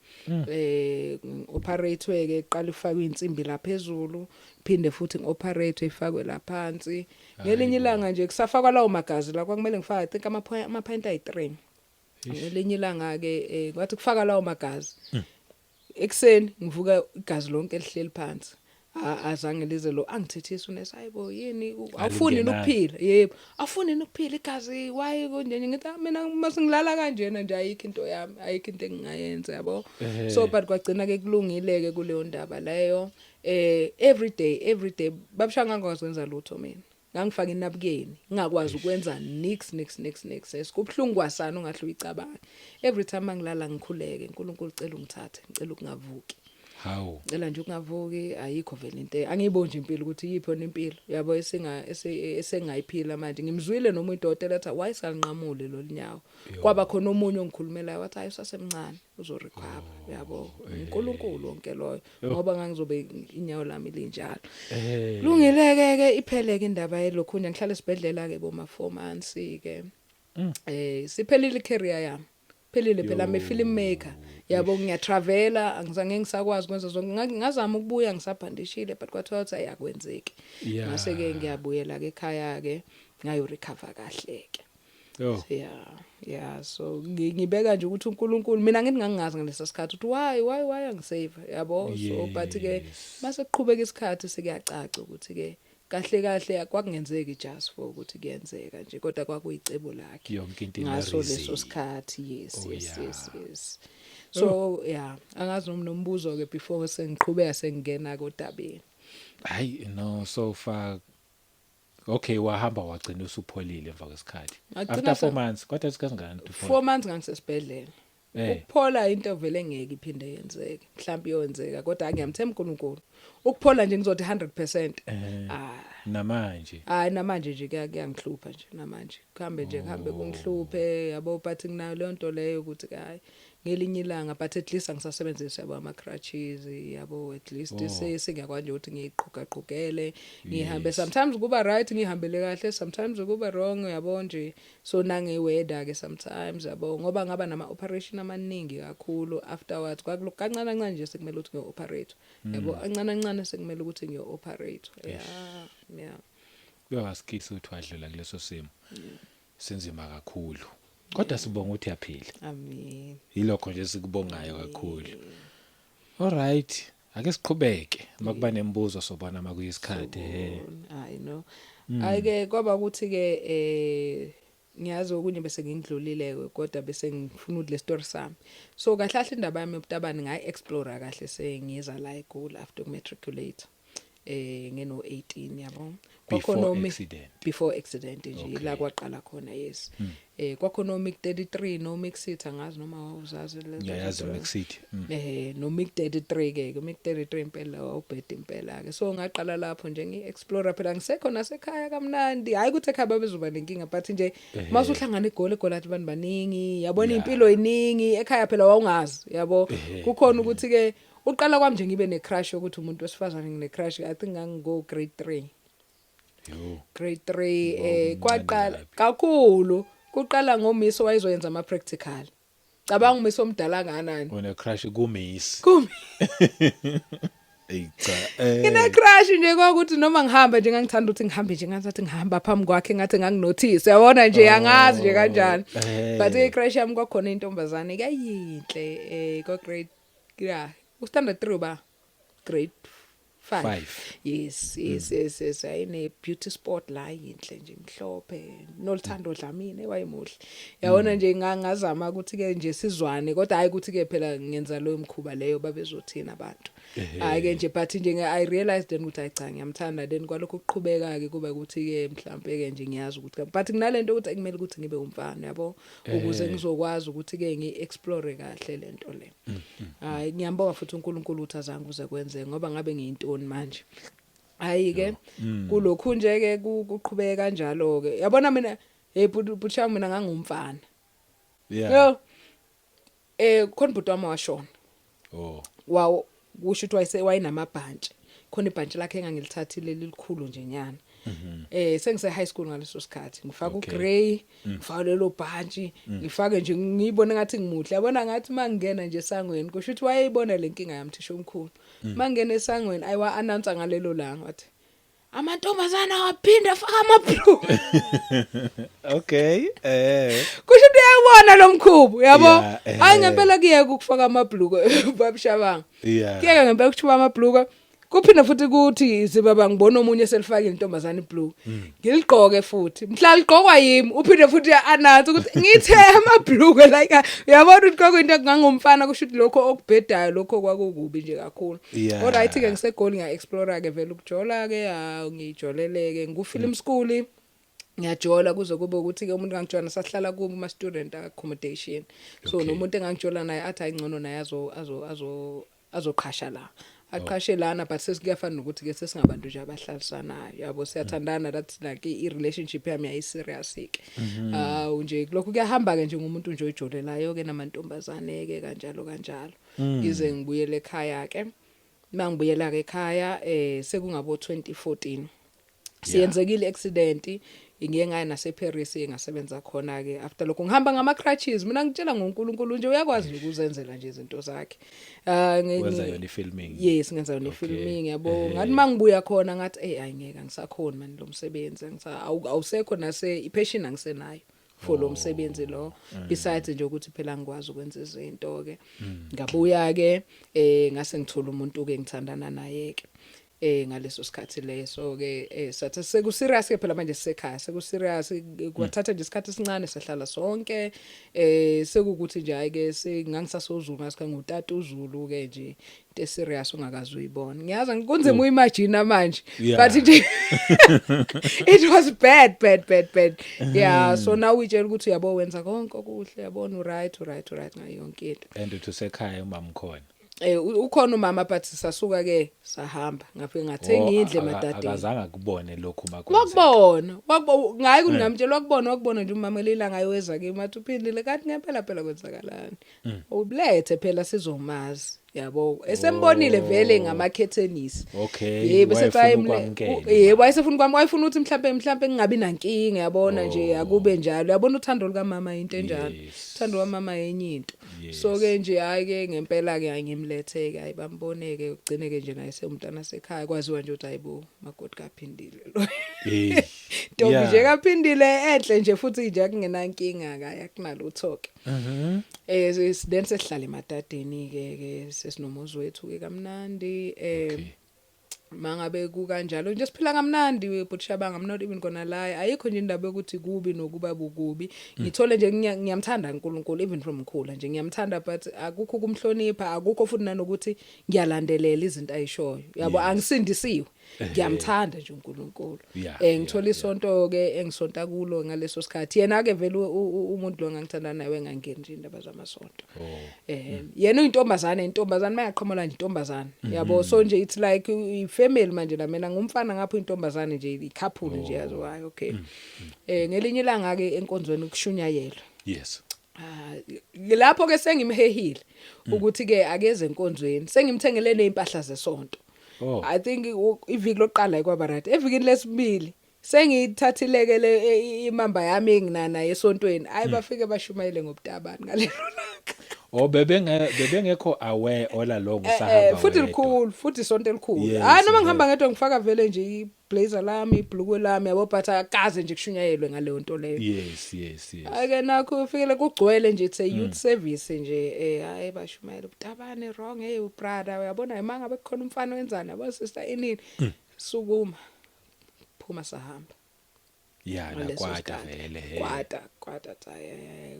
S1: Operate ke, qala ufakwe insimbi la phezulu, phinde futhi ngioperate ifakwe la phansi. Ngelinye ilanga nje kusafakwa lawo magazi la, kwakumele ngifake I think ama pint ayi3. Ngelinye ilanga ke, kwathi kufaka lawo magazi. Ekseni ngivuka, igazi lonke lihleli phansi. Azange lize lo angithethisa unesi, hayibo, yini awufuni
S2: Alingenanga.
S1: ukuphila? Yebo, awufuni ukuphila igazi, why kunje? Ngithi, "Ah, mina masingilala kanjena nje, ayikho into yami, ayikho into engingayenza," yabo. So but kwagcina ke kulungile ke kuleyo ndaba leyo. Every day, every day babusha, ngangikwazi ukwenza lutho mina, ngangifaka inabukeni, ngingakwazi ukwenza nix, nix, nix, nix. Kubhlungu kwasana ungahle uyicabanga. Every time mangilala ngikhuleke, uNkulunkulu, cela ungithathe, ngicela ukungavuki.
S2: Hawu.
S1: Cela nje ukungavuki, ayikho vele into, angiyiboni nje impilo ukuthi yiphi yona impilo, yabo, esengayiphila manje. Ngimzwile noma udokotela ethi why salinqamule lo nyawo. Kwaba khona omunye ongikhulumelayo wathi hayi, usasemncane, uzorecover, yabo. uNkulunkulu wonke loyo, ngoba ngangizobe inyawo lami linjalo. Lungileke ke, ipheleke indaba yelokhunya. Ngihlala esibhedlela ke boma 4 months ke. Siphelile career yami, phelile phela. I'm a film maker, yabo, ngiyatravela, angizange ngisakwazi ukwenza zonke. Ngazama ukubuya ngisabhandishile, but kwathiwa ukuthi ayikwenzeki. Ngase ke ngiyabuyela ke ekhaya ke, ngayo recover kahle ke. Yeah, so ngibeka nje ukuthi uNkulunkulu, mina ngithi ngangingazi ngalesa sikhathi ukuthi why angisave, yabo. So but ke mase kuqhubeka isikhathi sekuyacaca ukuthi ke kahle kahle kwakungenzeki just for ukuthi kuyenzeka nje, kodwa kwakuyicebo lakhe
S2: Yonke into
S1: ngaso
S2: ine-reason.
S1: leso sikhathi, yes. Yes. Yes, so yeah, angazi noma nombuzo ke before sengiqhubeka sengingena kodabeni.
S2: Hayi no, so far okay. Wahamba wagcina usupholile emva kwesikhathi?
S1: Ngagcina
S2: After 4 months, kodwa isikhathi ngani to
S1: 4 months ngangisesibhedlela. Ukuphola into vele ngeke iphinde yenzeke, mhlawumbe iyenzeka, kodwa ngiyamthemba uNkulunkulu. Ukuphola nje ngizothi 100%, ah.
S2: Namanje?
S1: Hayi, namanje nje kuyangihlupha nje namanje, kuhambe nje kuhambe kungihluphe, yabo, but nginayo leyo nto leyo ukuthi hayi, ngelinye ilanga. But at least angisasebenzisi, yabo, ama crutches, yabo, at least sengiyakwazi nje ukuthi ngiqhugaqhugele, ngihambe. Sometimes kuba right, ngihambele kahle, sometimes kuba wrong, yabo nje. So nange weather ke sometimes, yabo, ngoba ngaba nama operation amaningi kakhulu afterwards. Kwakulokhu kancane kancane nje sekumele ukuthi ngiyo operate, yabo, kancane kancane sekumele ukuthi ngiyo operate, yeah.
S2: Kuyawasikisa ukuthi wadlula kuleso simo senzima kakhulu, kodwa sibonga ukuthi uyaphila.
S1: Amen.
S2: Yilokho nje sikubongayo kakhulu. Alright, ake siqhubeke, makuba nemibuzo sobona makuyisikhathi.
S1: Hayi no, ayike, kwaba ukuthi ke ngiyazi okunye bese ngingidlulile kodwa bese ngifuna ukuthi le story sami. So kahle kahle indaba yami yobutabani ngayi explore kahle sengiza la eGoli after matriculate ngeno 18, yabo.
S2: Before accident.
S1: Before accident nje. La kwaqala khona, yes. Kwakhona o MiG 33 no MiG City, angazi noma wawuzazi lezo
S2: Ngiyayazi.
S1: zinto.
S2: MiG City.
S1: No MiG 33 ke, MiG 33 impela wawubheda impela ke. So ngaqala lapho nje ngi-explore, phela ngisekho nasekhaya kamnandi. Hayi ukuthi ekhaya babezoba nenkinga, but nje masuhlangana egoli, egoli athi abantu baningi, yabona, impilo iningi. Ekhaya phela wawungazi, yabo. Kukhona ukuthi ke uqala kwami nje ngibe ne-crush yokuthi umuntu wesifazane ngine crush, I think ngangigo grade 3.
S2: Yo.
S1: Grade 3.
S2: Wawumncane
S1: Kwaqala
S2: kabi.
S1: kakhulu, kuqala ngomiss wayezoyenza ama practical. Cabanga umiss omdala kangakanani.
S2: Une crush kumiss?
S1: Kumi.
S2: Ey cha.
S1: Ngine crush nje, kwakuthi noma ngihamba nje ngangithanda ukuthi ngihambe nje ngathi ngihamba phambi kwakhe, ngathi nganginotice, yabona nje, angazi nje kanjani. But i crush yami kwakhona intombazane kayinhle kwa grade, yeah, u standard 3 ba grade 5.
S2: Five.
S1: Yes, ayine beauty spot la, yinhle nje, imhlophe, nolithando Dlamini wayemuhle, yabona nje. Ngangazama ukuthi ke nje sizwane, kodwa hayi ukuthi ke phela ngenza loyo mkhuba leyo, babezothina abantu. Hayi ke nje, but nje I realized then ukuthi hayi cha, ngiyamthanda. Then kwalokho kuqhubeka ke kuba ukuthi ke mhlambe ke nje ngiyazi ukuthi, but kunalento ukuthi akumele ukuthi ngibe umfana, yabo, ukuze ngizokwazi ukuthi ke ngi-explore kahle lento le. Hayi, ngiyambonga futhi uNkulunkulu ukuthi azange kuze kwenzeke, ngoba ngabe ngiyintoni manje? Hayi ke, kulokhu nje ke kuqhubeka kanjalo ke, yabona. Mina, hey bhuti, mina ngangumfana. Yo, khona bhuti wami washona. Wawo kusho ukuthi wayese wayenamabhantshi, khona ibhantshi lakhe engangilithathile lelikhulu nje nyana. Sengise high school ngaleso sikhathi, ngifaka ugrey, ngifaka lelo bhantshi, ngifake nje ngiyibone ngathi ngimuhle, yabona. Ngathi mangena nje esangweni, kusho ukuthi wayeyibona lenkinga yamthisha omkhulu. Mangena esangweni ayiwa announce ngalelo langa, wathi amantombazana awaphinda afaka amabhulukwe. Kusho ukuthi uyayibona lo mkhubu, yabo. Hayi, ngempela kuyeka ukufaka amabhulukwe, babushabanga. Kuyeka ngempela ukuthuba amabhulukwe. Kuphinde futhi kuthi sibaba ngibona omunye selifakile intombazana iblue, ngiligqoke futhi. Mhla ligqokwa yimi, uphinde futhi announce ukuthi ngithe amabhulukwe, like uyabona ukuthi kwakuyinto engangumfana. Kusho ukuthi lokho okubhedayo lokho kwakukubi nje kakhulu. Alright ke, ngisegoli ngiya explore ke vele ukujola ke, ngijolele ke ngu film school, ngiyajola kuze kube ukuthi ke umuntu ngangijola sahlala kubo kuma student accommodation. So nomuntu engangijola naye athi ayingcono naye azo azo azo Azoqhasha la, aqhashe lana, but sesikuyafana nokuthi ke sesingabantu nje abahlalisanayo, yabo, siyathandana. That's like i relationship yami yayi serious ke. Awu nje, lokhu kuyahamba ke nje ngumuntu nje ojolelayo ke namantombazane ke, kanjalo kanjalo, ngize ngibuyele ekhaya ke. Mangibuyela ke ekhaya, sekungabo 2014, siyenzekile accident, ngiye ngaye nase Paris, ngasebenza khona ke. After lokho ngihamba ngama crutches. Mina ngitshela ngoNkulunkulu nje, uyakwazi nje ukuzenzela nje izinto zakhe. Ah.
S2: Wenza yona i-filming?
S1: Yes, ngenza yona i-filming, yabo. Ngathi mangibuya khona ngathi, "Hey, ayingeke, angisakhoni manje lo msebenzi, angisa awusekho nase i-passion angisenayo for lo msebenzi lo, besides nje ukuthi phela ngikwazi ukwenza izinto ke." Ngabuya ke, ngase ngithola umuntu ke ngithandana naye ke ngaleso sikhathi leso ke. Sathi seku serious ke phela manje, sisekhaya, seku serious. Kwathatha nje isikhathi esincane, sahlala sonke. Sekukuthi nje hayi ke, sengangisasozulu ngasika ngutata uZulu ke nje, into eserious ungakazi uyibona. Ngiyazi kunzima uimagine manje, but nje it was bad, bad, bad, bad, yeah. So now uyitshela ukuthi, uyabo, wenza konke okuhle, yabona, uright, uright, uright ngayo yonke into.
S2: And uthi usekhaya, umama khona?
S1: Ukhona umama, but sasuka ke sahamba, ngafike ngathenga indle emadadeni.
S2: Akazange akubone lokhu makwenzeka?
S1: Wakubona, wakubona ngayi ukuthi ngamtshela, wakubona, wakubona nje umama lelanga ayoweza kimi, athi, "Uphindile kanti ngempela phela, kwenzakalani? Ulethe phela sizomazi," yabo, esembonile vele ngamakhethenisi.
S2: Yebo,
S1: sethi
S2: wayefuna ukwamukela.
S1: Yebo, wayesefuna kwami, wayefuna ukuthi mhlambe ngingabi nankinga, yabona nje, akube njalo, yabona, uthando lukamama into enjalo. Uthando lwamama yenye into. So ke nje hayi ke, ngempela ke angimlethe ke, hayi, bamboneke, ugcine ke nje naye sewumntana sekhaya, kwaziwa nje ukuthi, hayibo, makoti kaphindile lo.
S2: Hey.
S1: Ntombi nje kaphindile enhle nje, futhi nje akungenankinga ka, akunalutho ke. Then sesihlala emadadeni ke sesinomuzi wethu ke kamnandi. Mangabe kukanjalo nje, siphila kamnandi, butShabanga, I'm not even gonna lie, ayikho nje indaba yokuthi kubi nokuba bukubi. Ngithole nje ngiyamthanda uNkulunkulu, even from ngikhula nje ngiyamthanda, but akukho kumhlonipha, akukho futhi nanokuthi ngiyalandelela izinto ayishoyo, yabo. Angisindisiwe, ngiyamthanda nje uNkulunkulu. Ngithola isonto ke engisonta kulo ngaleso sikhathi. Yena ke vele umuntu lo engangithanda naye engangeni nje indaba zamasonto. Yena uyintombazane, intombazane mayaqhamuka nje intombazane, yabo. So nje it's like i family manje la, mina ngumfana ngapho intombazane nje, i couple nje, yazo. Hayi, okay, ngelinye ilanga ke enkonzweni kushunyayelwa. Ah, lapho ke sengimhehile ukuthi ke akeze enkonzweni, sengimthengele nezimpahla zesonto. I think iviki lokuqala kwaba right, evikini lesibili sengiyithathileke le imamba yami enginana esontweni, ayi, bafike bashumayele ngobutabani ngalelo langa.
S2: Oh, bebengekho aware all along usahamba
S1: Futhi
S2: wedwa.
S1: likhulu futhi, isonto elikhulu.
S2: Hayi,
S1: noma ngihamba ngedwa, ngifaka vele nje iblazer lami, ibhlukwe lami, yabo, but akaze nje kushunyayelwe ngaleyo nto leyo.
S2: yes yes yes
S1: Ake nakho ufikele kugcwele nje, it's a youth service nje. Hayi, bashumayela ubutabane wrong. Hey brother, uyabona mangabe kukhona umfana wenzani, yabo, sister inini, sukuma, phuma, sahamba.
S2: Yeah.
S1: Ngaleso
S2: Nakwata
S1: sikhathi.
S2: vele, he.
S1: Kwata kwata,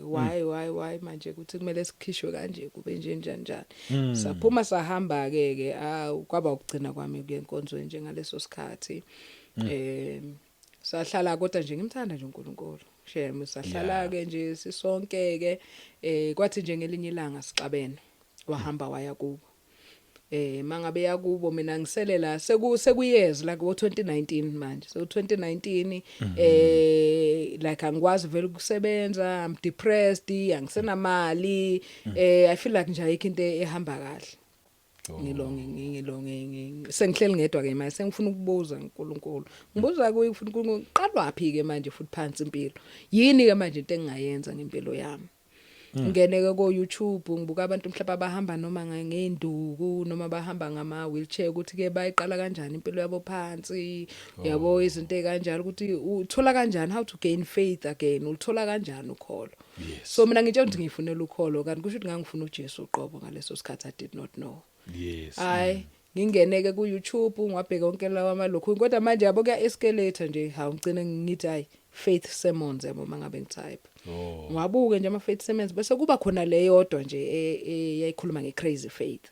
S1: why manje ukuthi kumele sikhishwe kanje, kube nje njani njani? Saphuma sahamba ke ke ah, kwaba ukugcina kwami kuye enkonzweni nje ngaleso sikhathi. Sahlala, kodwa nje ngimthanda nje uNkulunkulu shem. Sahlala ke nje sisonke ke. Kwathi nje ngelinye ilanga sixabene, wahamba waya kubo. Mangabe yakubo, mina ngiselela, sekuyeza like ngo 2019 manje, so 2019, like angikwazi vele ukusebenza, I'm depressed, angisenamali. I feel like nje ayikho into ehamba kahle. Ngilonge ngilonge, sengihleli ngedwa ke manje, sengifuna ukubuza uNkulunkulu, ngibuza kuye, ufuna uNkulunkulu qalwaphi ke manje futhi phansi impilo, yini ke manje into engingayenza ngempilo yami? Ngene ke ko YouTube, ngibuka abantu mhlawumbe abahamba noma ngeinduku noma bahamba ngama wheelchair, ukuthi ke bayiqala kanjani impilo yabo phansi, yabo, izinto ezikanjalo, ukuthi uthola kanjani, how to gain faith again, ulithola kanjani ukholo. So mina ngitshela ukuthi ngifunela ukholo, kanti kusho ukuthi ngangifuna uJesu uqobo ngaleso sikhathi, I did not know. Hayi, ngingene ke ku YouTube, ngiwabheka onke lawa amalokhu, kodwa manje, yabo, kuya escalate nje. Hawu, ngicine ngithi hayi, faith sermons, yabo, mangabe ngitype, ngiwabuke nje ama faith sermons, bese kuba khona le yodwa nje eyayikhuluma nge crazy faith.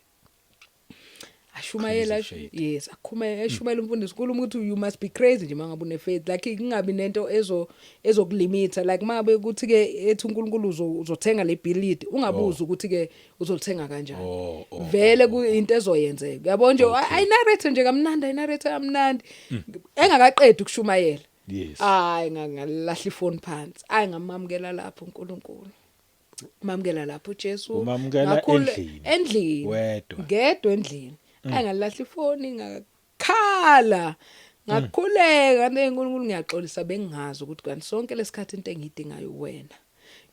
S1: Ashumayela.
S2: Crazy faith.
S1: Yes, akhume eshumayela umfundisi, ukhuluma ukuthi you must be crazy nje mangabe une faith, like kungabi nento ezokulimita, like mangabe ukuthi ke ethi uNkulunkulu uzothenga le bhilidi, ungabuza ukuthi ke uzolithenga kanjani.
S2: Oh,
S1: Vele kuyinto ezoyenzeka, uyabo nje. Ayinarrate nje kamnandi, ayinarrate kamnandi, engakaqedi ukushumayela, hayi, ngalahla ifoni phansi. Hayi, ngamamukela lapho uNkulunkulu, mamukela lapho uJesu.
S2: Umamukela endlini?
S1: Endlini.
S2: Wedwa?
S1: Ngedwa endlini. Hayi, ngalahla ifoni, ngakhala, ngakhuleka neNkulunkulu, ngiyaxolisa, bengingazi ukuthi kanti sonke lesikhathi into engiyidingayo wena.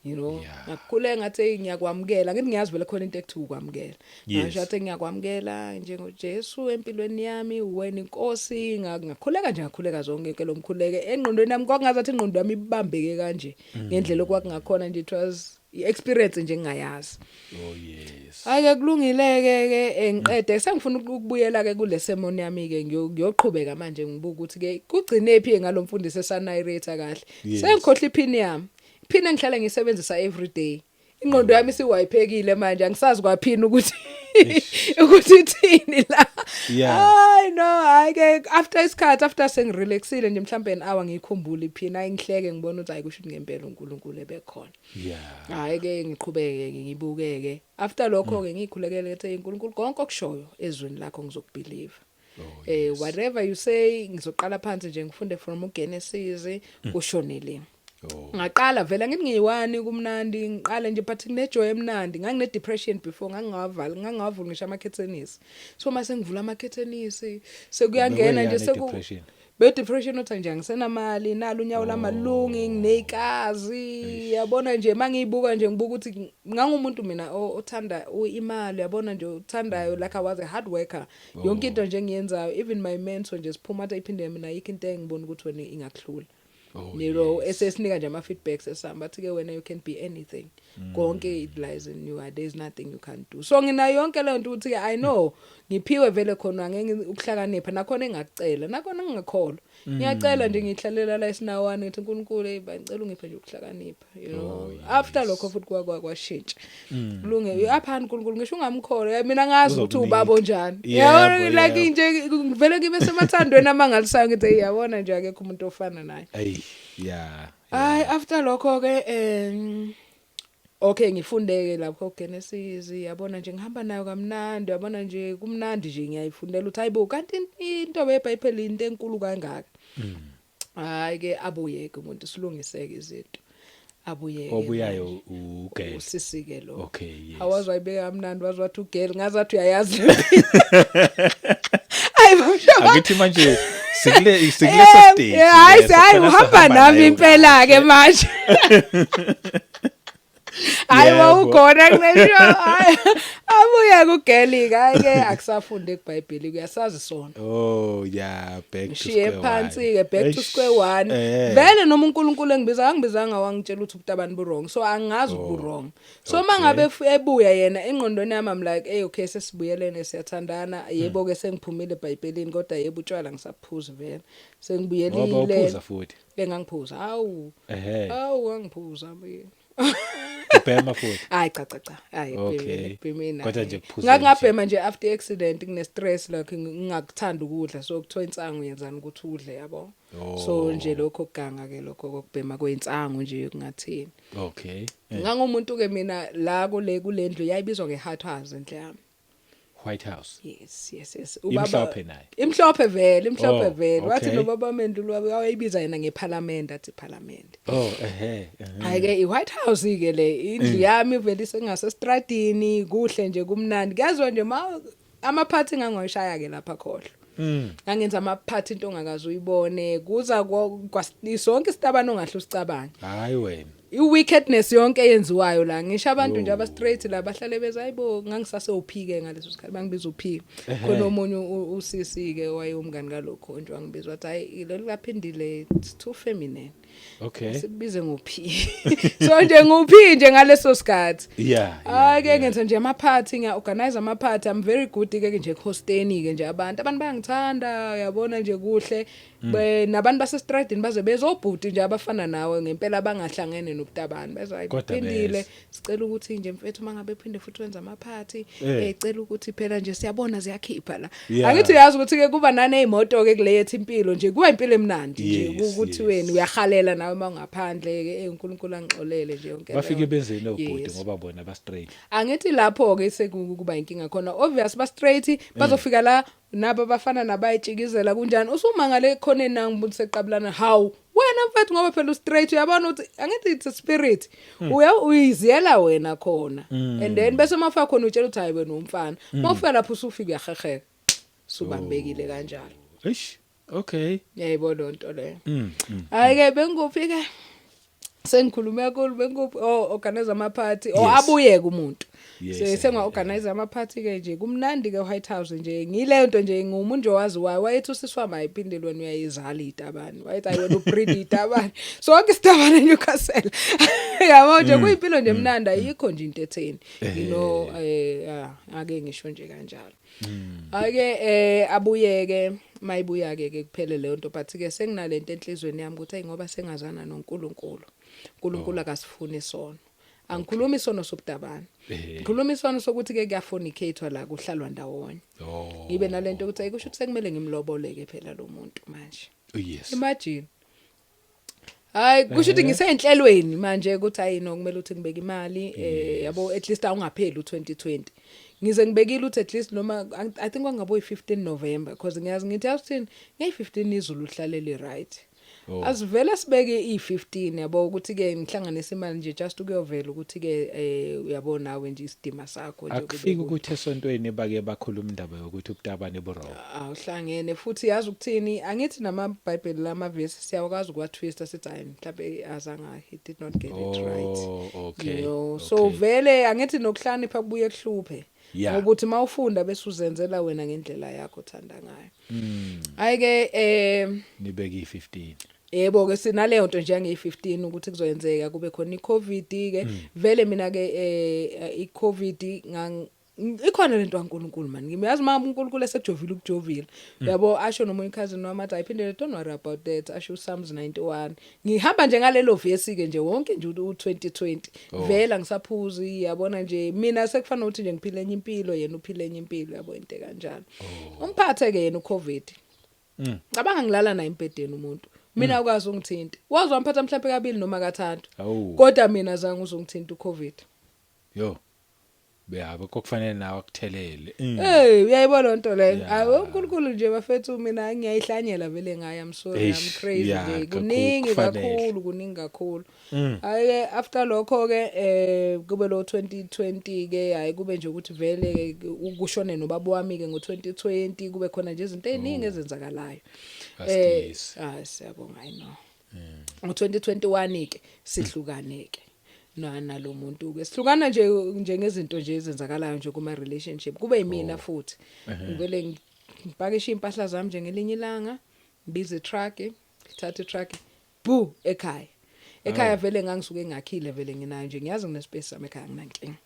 S1: Ngakhuleka ngathi, "Hey, ngiyakwamukela." Ngithi ngiyazi vele khona into ekuthiwa ukwamukela. Ngasho ngathi ngiyakwamukela njengoJesu empilweni yami, wena inkosi. Ngakhuleka nje, ngakhuleka zonke lo mkhuleke engqondweni yami. Kwakungazathi ingqondo yami ibambeke kanje ngendlela okwakungakhona nje. It was i-experience nje engingayazi.
S2: Oh yes.
S1: Hayi ke, kulungile ke ke ngiqede sengifuna ukubuyela ke kule sermon yami ke, ngiyoqhubeka manje, ngibuka ukuthi ke kugcine phi ngalomfundisi esanarrate kahle. Sengikhohle iphini yami, iphini engihlala ngisebenzisa every day. Ingqondo yami isiwayiphekile manje, angisazi kwaphini ukuthi ithini la. Hayi no, hayi ke, after isikhathi, after sengirelaxile nje mhlambe an hour, ngiyikhumbula iphini. Ayi, ngihleke, ngibona ukuthi hayi, kusho ukuthi ngempela uNkulunkulu ebekhona. Hayi ke, ngiqhubeke ngibukeke. After lokho ke ngikhulekele ngithi, uNkulunkulu, konke okushoyo ezweni lakho ngizokubelieve. Whatever you say, ngizoqala phansi nje ngifunde from uGenesis kushonele. Ngaqala vele ngithi ngiyiwani, kumnandi, ngiqale nje, but kunejoy emnandi. Ngangine depression before, ngangingawavali, ngangingawavuli ngisho ama-curtains. So mase ngivula ama-curtains sekuyangena nje seku
S2: Depression.
S1: Be depression uthi nje angisenamali, nalo unyawo lamalungi, nginezikazi, yabona nje mangiyibuka nje, ngibuka ukuthi ngangumuntu mina othanda imali, yabona nje, uthandayo, like I was a hard worker. Yonke into nje engiyenzayo, even my mentor nje siphuma athi iphinde mina, ayikho into engibona ukuthi wena ingakuhlula. Esesinika nje ama feedbacks esihamba, athi ke wena you can be anything, konke it lies in you, there's nothing you can't do. So ngina yonke le nto ukuthi ke I know ngiphiwe vele khona, ngeke ukuhlakanipha nakhona engakucela, nakhona ngingakholwa, ngiyacela nje, ngihlalela la esinawane, ngithi uNkulunkulu, hey, bangicela ungiphe nje ukuhlakanipha. After lokho futhi kwa kwashintsha, kulunge apha. uNkulunkulu ngisho ungamkholwa, mina ngazi ukuthi
S2: Uzokunika.
S1: ubaba onjani. Yabona, like nje ngivele ngibe semathandweni amangalisayo, ngithi, "Hey, yabona nje, akekho umuntu ofana naye."
S2: Hey, yeah.
S1: Hayi, after lokho ke okay, ngifundeke lapho Genesis, yabona nje, ngihamba nayo kamnandi, yabona nje, kumnandi nje, ngiyayifundela ukuthi hayibo, kanti into yeBhayibheli into enkulu kangaka. Hayi ke, abuyeke umuntu, silungiseke izinto, abuyeke.
S2: Obuyayo ugirl?
S1: Usisike lo.
S2: Okay, yes.
S1: Awazi wayibeka kamnandi, wazi wathi ugirl, ngazathi uyayazi. Hayi bamshaba.
S2: Akithi manje sikuleso stage.
S1: Hayi.
S2: Leso,
S1: Hayi.
S2: khona
S1: Uhamba
S2: sohamba
S1: nami
S2: nayo
S1: impela ke
S2: kahle.
S1: manje. Hayi, wawukhona kulesho. Hayi, abuya kugirl ke, hayi ke, akusafunde eBhayibheli, kuyasazi sona.
S2: Oh yeah, back to
S1: Ngishiye
S2: square
S1: phansi
S2: one.
S1: ke, back to
S2: Eish,
S1: square one. Vele noma uNkulunkulu engibiza, angibizanga wangitshela ukuthi ubutabani bu wrong, so angazi ukuthi bu wrong. So mangabe ebuya yena, engqondweni yami I'm like, hey, okay, sesibuyelene, siyathandana. Yebo ke, sengiphumile eBhayibhelini, kodwa yebo, utshwala ngisaphuza vele.
S2: Ngoba
S1: Sengibuyelile.
S2: uphuza futhi.
S1: Engangiphuza, hawu. Hawu, ngangiphuza mina.
S2: Ubhema futhi.
S1: Hayi, cha cha cha, hayi. Ekubhemeni.
S2: Kodwa nje kuphuzeni.
S1: Ngakungabhema nje after accident, kune stress, like ngingakuthanda ukudla, so kuthiwa insangu yenzani ukuthi udle, yabo. So nje lokho kuganga ke, lokho kokubhema kweinsangu nje, kungathini. Ngangumuntu ke mina la kulendlu yayibizwa ngeHat House enhle yami.
S2: White House.
S1: Yes.
S2: Imhlophe nayo.
S1: Imhlophe vele, imhlophe vele. Wathi nobaba Mendulu wayeyibiza yena ngeparliament, athi parliament.
S2: Oh, ehe.
S1: Hayi ke, iWhite House ke le, indlu yami vele isengase stradini, kuhle nje, kumnandi. Kuyazwa nje ma amaphathi ngangoshaya ke lapha, khohlwa. Ngangenza amaphathi into ongakaze uyibone, kuza sonke isitabane ongahle usicabanga.
S2: Hayi wena.
S1: I-wickedness yonke eyenziwayo la, ngisho abantu nje aba straight la bahlale beza, hayibo, ngangisase uphike ngaleso sikhathi, bangibiza uphike. Khona omunye usisi ke wayewumngani kalokho nje, wangibiza wathi, hayi, lolu kaphindile, it's too feminine. Sikubize ngo P. So nje ngu P nje ngaleso sikhathi. Hayi ke, ngenza nje ama-party, ngiya-organize ama-party. I'm very good ke nje hosteni ke nje abantu bayangithanda, uyabona nje, kuhle. Nabantu basestradini baze bezobhuti nje abafana nawe ngempela, abangahlangene nobutabani, bezwa
S2: Kodwa
S1: phindile,
S2: bese.
S1: sicela ukuthi nje mfethu mangabe phinde futhi wenza ama-party, cela ukuthi phela nje siyabona ziyakhipha la. Angithi uyazi ukuthi ke kuba nanezimoto ke kule yethu impilo nje, kuba impilo emnandi nje, ukuthi wena uyahalela nawe mawungaphandle ke, uNkulunkulu angixolele nje yonke
S2: Bafike
S1: leyo.
S2: benzeni obhuti? Ngoba bona ba straight.
S1: Angithi lapho ke sekuba inkinga khona, obvious ba straight bazofika la nabo bafana nabayitshikizela kunjani, usumangale ekhoneni nangu seqabulana, hawu wena mfethu, ngoba phela u-straight, uyabona ukuthi angithi it's a spirit, uya uyiziyela wena khona, and then bese mafika khona utshela ukuthi hayi wena umfana, mawufika lapho usufika uyaheheka, subambekile kanjalo.
S2: Eish, okay.
S1: Yayibona lonto leyo. Hayi ke, bengikuphi ke? Sengikhulume kakhulu. Bengikuphi? Oh, organize ama party oh, abuyeke umuntu. Senga organize ama party ke nje, kumnandi ke White House nje, ngileyo nto nje, ngumuntu nje owaziwayo. Wayethi usisi wami, ayiphindile wena uyayizala itabani, wayethi ayi wena ubreed itabani, sonke isitabane eNewcastle, yabo nje, kuyimpilo nje emnandi, ayikho nje into etheni, ake ngisho nje kanjalo. Ake abuyeke, mayibuya ke ke kuphele leyo nto, but ke senginalento enhlizweni yami ukuthi hey, ngoba sengazana noNkulunkulu, uNkulunkulu akasifuni isono. Angikhulumi isono sobutabani, ngikhuluma isono sokuthi ke kuyafornicate la kuhlalwa ndawonye. Ngibe nalento ukuthi ayikusho ukuthi sekumele ngimloboleke phela lo muntu manje. Imagine, hayi kusho ukuthi ngiseyinhlelweni manje ukuthi hayi no, kumele ukuthi ngibeke imali, yabo, at least awungapheli u2020, ngize ngibekile ukuthi at least noma I think kwangabo yi15 November, because ngiyazi ngithi yazi ngeyi15 izulu uhlalele right. Asivele sibeke i15, yabo, ukuthi ke ngihlanganise imali nje just ukuyovela ukuthi ke uyabo nawe nje isidima sakho nje kube
S2: Akufiki
S1: kuhle.
S2: Ukuthi esontweni bake bakhuluma indaba yokuthi ubutabane bu-wrong.
S1: Awuhlangene futhi, yazi ukuthini, angithi namaBhayibheli lamavesi siyakwazi ukuwatwista, sithi hayi mhlawumbe azange, he did not get it right. So vele angithi nokuhlakanipha kubuye kuhluphe, ngoba uthi mawufunda bese uzenzela wena ngendlela yakho othanda ngayo. Hayi ke,
S2: Nibeke i15.
S1: Yebo ke, sinaleyo nto nje yangeyi15 ukuthi kuzoyenzeka kube khona iCovid ke. Vele mina ke iCovid ikhona lento kaNkuluNkulu man, ngiyazi uma uNkulunkulu esekujovile ukujovile, yabo, asho noma cousin wami athi ayiphindele, don't worry about that, asho Psalms 91. Ngihamba nje ngalelo verse ke nje wonke nje u2020. Vela ngisaphuzi, yabona nje, mina sekufanele ukuthi nje ngiphile enye impilo, yena uphile enye impilo, yabo, into kanjalo. Umphathe ke yena uCovid. Cabanga, ngilala naye embhedeni umuntu, mina ukwazi ungithinta, wazi wamphatha mhlawumbe kabili noma kathathu.
S2: Awu.
S1: Kodwa mina zange uzongithinta uCovid.
S2: Yo. Beyabo kokufanele nawe akuthelele.
S1: Hey, uyayibona lonto leyo. Hayi, uNkulunkulu nje bafethu, mina ngiyayihlanyela vele ngaye, I'm sorry, I'm
S2: Eish,
S1: crazy
S2: yeah,
S1: nje.
S2: kakhulu,
S1: Kuningi
S2: kufanele.
S1: kakhulu, kuningi kakhulu. Hayi ke, after lokho ke kube lo 2020 ke, hayi kube nje ukuthi vele ke ukushone nobaba wami ke ngo2020, kube khona nje izinto eziningi ezenzakalayo.
S2: Asikisi.
S1: Ah, siyabonga, I know. Ngo2021 ke sihlukane ke na nalomuntu ke, sihlukana nje njengezinto nje ezenzakalayo nje kuma relationship, kube yimina futhi ngivele ngipakishe impahla zami nje ngelinye ilanga, ngibize truck, ngithathe truck bu ekhaya. Ekhaya vele ngangisuke ngakhile, vele nginayo nje, ngiyazi ngine space sami ekhaya, nginankinga.